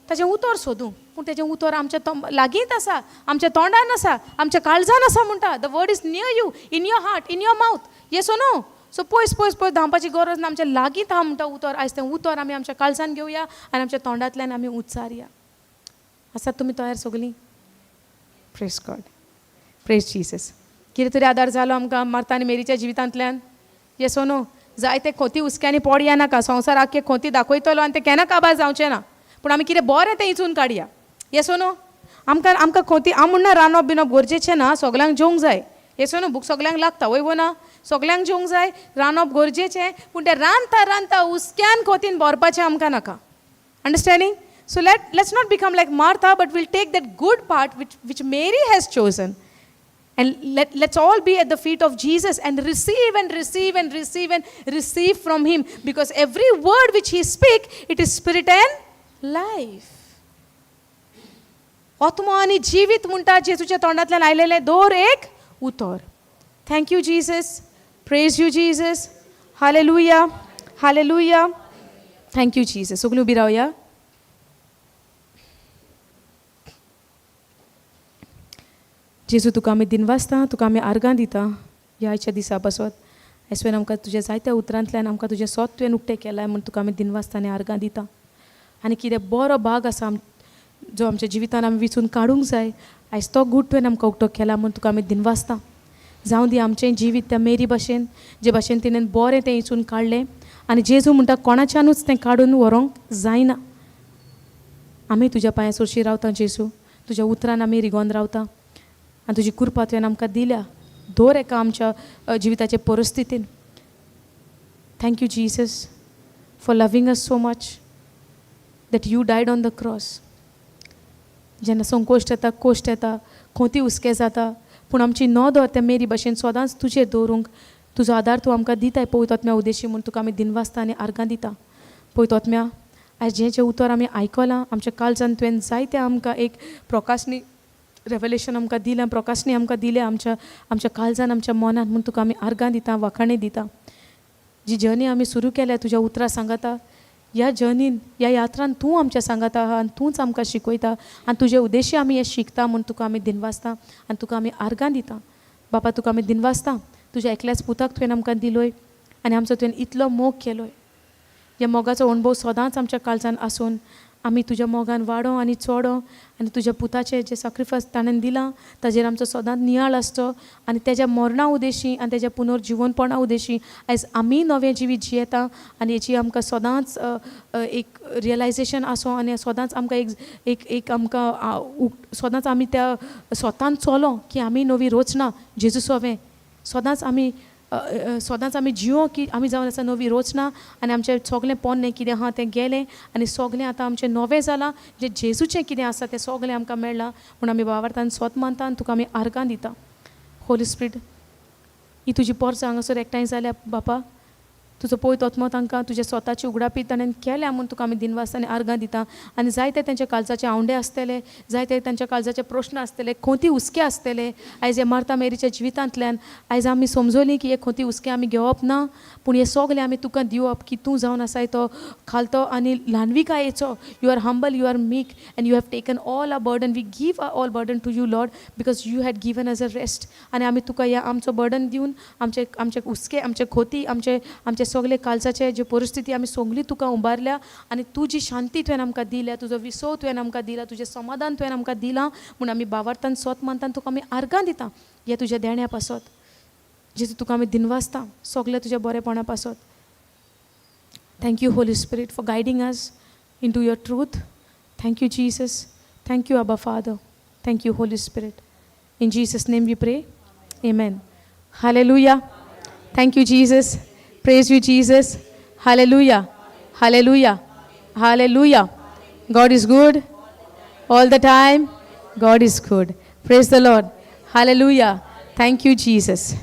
ताचें उतर सोदूंक. पूण तेजें उतर आमच्या तो लागींच आसा, आमच्या तोंडान आसा, आमच्या काळजान आसा म्हणटा. The word is near you, in your heart, in your mouth. Yes or no? So पयस पयस पयस धांवपाची गरज ना, आमच्या लागींच आहा म्हणटा उतर. आयज तें उतर आमी आमच्या काळजान घेवया आनी आमच्या तोंडांतल्यान आमी उच्चारया. आसात तुमी तयार सगळीं? Praise God, praise Jesus. कितें तरी आदार जालो आमकां मार्ता आनी मेरीच्या जिवितांतल्यान? Yes no? जायते खोती हुस्क्यांनी पडया नाका. संवसार आख्खे खोती दाखयतलो आनी तें केन्ना काबार जावचें ना. पूण आमी कितें बरें तें हिचून काडया. येस नो? आमकां आमकां खोती, हांव म्हणना रांदप बिनप गरजेचें ना, सगल्यांक जेवंक जाय. येसो न्हू भूक सगल्यांक लागता वय वो ना, सगल्यांक जेवंक जाय, रांदप गरजेचें, पूण तें रांदता रांदता हुस्क्यान खोतीन भरपाचें आमकां नाका. Understanding? So let's not become like Martha, but we'll take that good part which Mary has chosen. And let's all be at the feet of Jesus and receive and receive and receive and receive from him. Because every word which he speaks, it is spirit and life. आत्मो आनी जिवीत म्हणटा जेजूच्या तोंडांतल्यान आयलेलें दर एक उतर. Thank you Jesus, praise you Jesus, hallelujah, hallelujah, thank you Jesus. सगळीं उबी रावया. जेजू तुका आमी दिनवासता, तुका आमी आर्गां दिता ह्या आयच्या दिसा पासत. आयज आमकां तुज्या जायत्या उतरांतल्यान आमकां तुजें सोत तुवें उक्तें केलां म्हूण तुका आमी दिनवासता आनी आर्गां दिता. आनी कितें बरो भाग आसा जो आमच्या जिवितान आमी विचून काडूंक जाय, आयज तो गूट तुवें आमकां उक्तो केला म्हूण तुका आमी दिनवासता. जावं दी आमचें जिवीत त्या मेरी भाशेन, जे भाशेन तिणें बरें तें विचून काडलें. आनी जेजू म्हणटा कोणाच्यानूच तें काडून व्हरूंक जायना. आमी तुज्या पांया सोरशी रावता जेजू, तुज्या उतरान आमी रिगोन रावता आनी तुजी कृपा तुवें आमकां दिल्या दर एका आमच्या जिविताचे परिस्थितीन. Thank you Jesus for loving us so much that you died on the cross. जेन्ना संकोश्ट येता, कोश्ट येता, खोंती हुस्के जाता, पूण आमची नदर त्या मेरी भाशेन सदांच तुजेर दवरूंक तुजो आदार तूं आमकां दिताय पवित्र आत्म्या उदेशी म्हूण तुका आमी दिनवासता आनी आर्गां दिता. पवित्र आत्म्या, आयज जें जें उतर आमी आयकलां आमच्या काळजान तुवें जायतें आमकां एक प्रकाशनी रेवलेशन आमकां दिलां, प्रकाशनी आमकां दिल्या आमच्या आमच्या काळजान, आमच्या मनान म्हूण तुका आमी आर्गां दिता, वाखाणे दिता. जी जर्नी आमी सुरू केल्या तुज्या उतरां सांगाता, ह्या जर्नीन, ह्या यात्रान तूं आमच्या सांगाता आहा आनी तूंच आमकां शिकयता आनी तुजे उद्देश्य आमी हें शिकता म्हूण तुका आमी दिनवासता आनी तुका आमी आर्गां दिता. बापा तुका आमी दिनवासता, तुज्या एकल्याच पुताक तुवें आमकां दिलोय आनी आमचो तुवें इतलो मोग केलोय. ह्या मोगाचो अणभव सदांच आमच्या काळजान आसून आमी तुज्या मोगान वाडो आनी चोडो आनी तुज्या पुताचें जें सॅक्रिफायस ताणें दिलां ताजेर आमचो सदांच नियाळ आसचो आनी तेज्या मरणा उदेशी आनी तेज्या पुनर्जिवनपणा उदेशी आयज आमी नवें जिवीत जियेता आनी हेची आमकां सदांच एक रियलायजेशन आसो आनी सदांच आमकां एक एक एक आमकां सदांच आमी त्या स्वतान चलो की आमी नवी रचना जेजू सोवें सदांच आमी सदांच आमी जियो की आमी जावन आसा नवी रचना आनी आमचें सगळें पोन्नें कितें आहा तें गेलें आनी सगळें आतां आमचें नवें जालां, जें जेजूचें कितें आसा तें सगळें आमकां मेळ्ळां म्हूण आमी बाबार्थान स्वत मानता आनी तुका आमी आर्गां दिता. होली स्पिरीट, ही तुजी पोरसां हांगासर एकठांय जाल्या बापा, तुजो पवित्र आत्मो तांकां तुज्या स्वताची उगडापी ताणें केल्या म्हूण तुका आमी दिनवास आनी आर्गां दिता. आनी जायते तेंच्या काळजाचे आवंडे आसतले, जायते तेंच्या काळजाचे प्रश्न आसतले, खोंती हुस्के आसतले. आयज हे मार्ता मेरीच्या जिवितांतल्यान आयज आमी समजली की हे खोंती हुस्के आमी घेवप ना, पूण हे सगळे आमी तुका दिवप की तूं जावन आसाय तो खालतो आनी ल्हानविकायेचो. You are humble, you are meek and you have taken all a burden. We give a all burden to you Lord because you had given us a rest. आनी आमी तुका ह्या आमचो बर्डन दिवन आमचे आमचे हुस्के, आमचे खोती, आमचे आमचे सगळे काळजाचे जे परिस्थिती आमी सगळी तुका उबारल्या आनी तुजी शांती तुवें आमकां दिल्या, तुजो विसव तुवें आमकां दिला, तुजें समाधान तुवें आमकां दिलां म्हूण आमी बावार्थान स्वत मानता तुका आमी आर्गां दिता ह्या तुज्या देण्या पासत. जेजू तुका आमी दिनवासता सगळें तुज्या बरेपणा पासत. Thank you Holy Spirit for guiding us into your truth. Thank you Jesus, thank you Abba Father, thank you Holy Spirit. In Jesus name we pray, amen. Hallelujah. Thank you Jesus, praise you Jesus. Hallelujah, hallelujah, hallelujah. God is good all the time. God is good. Praise the Lord. Hallelujah. Thank you Jesus.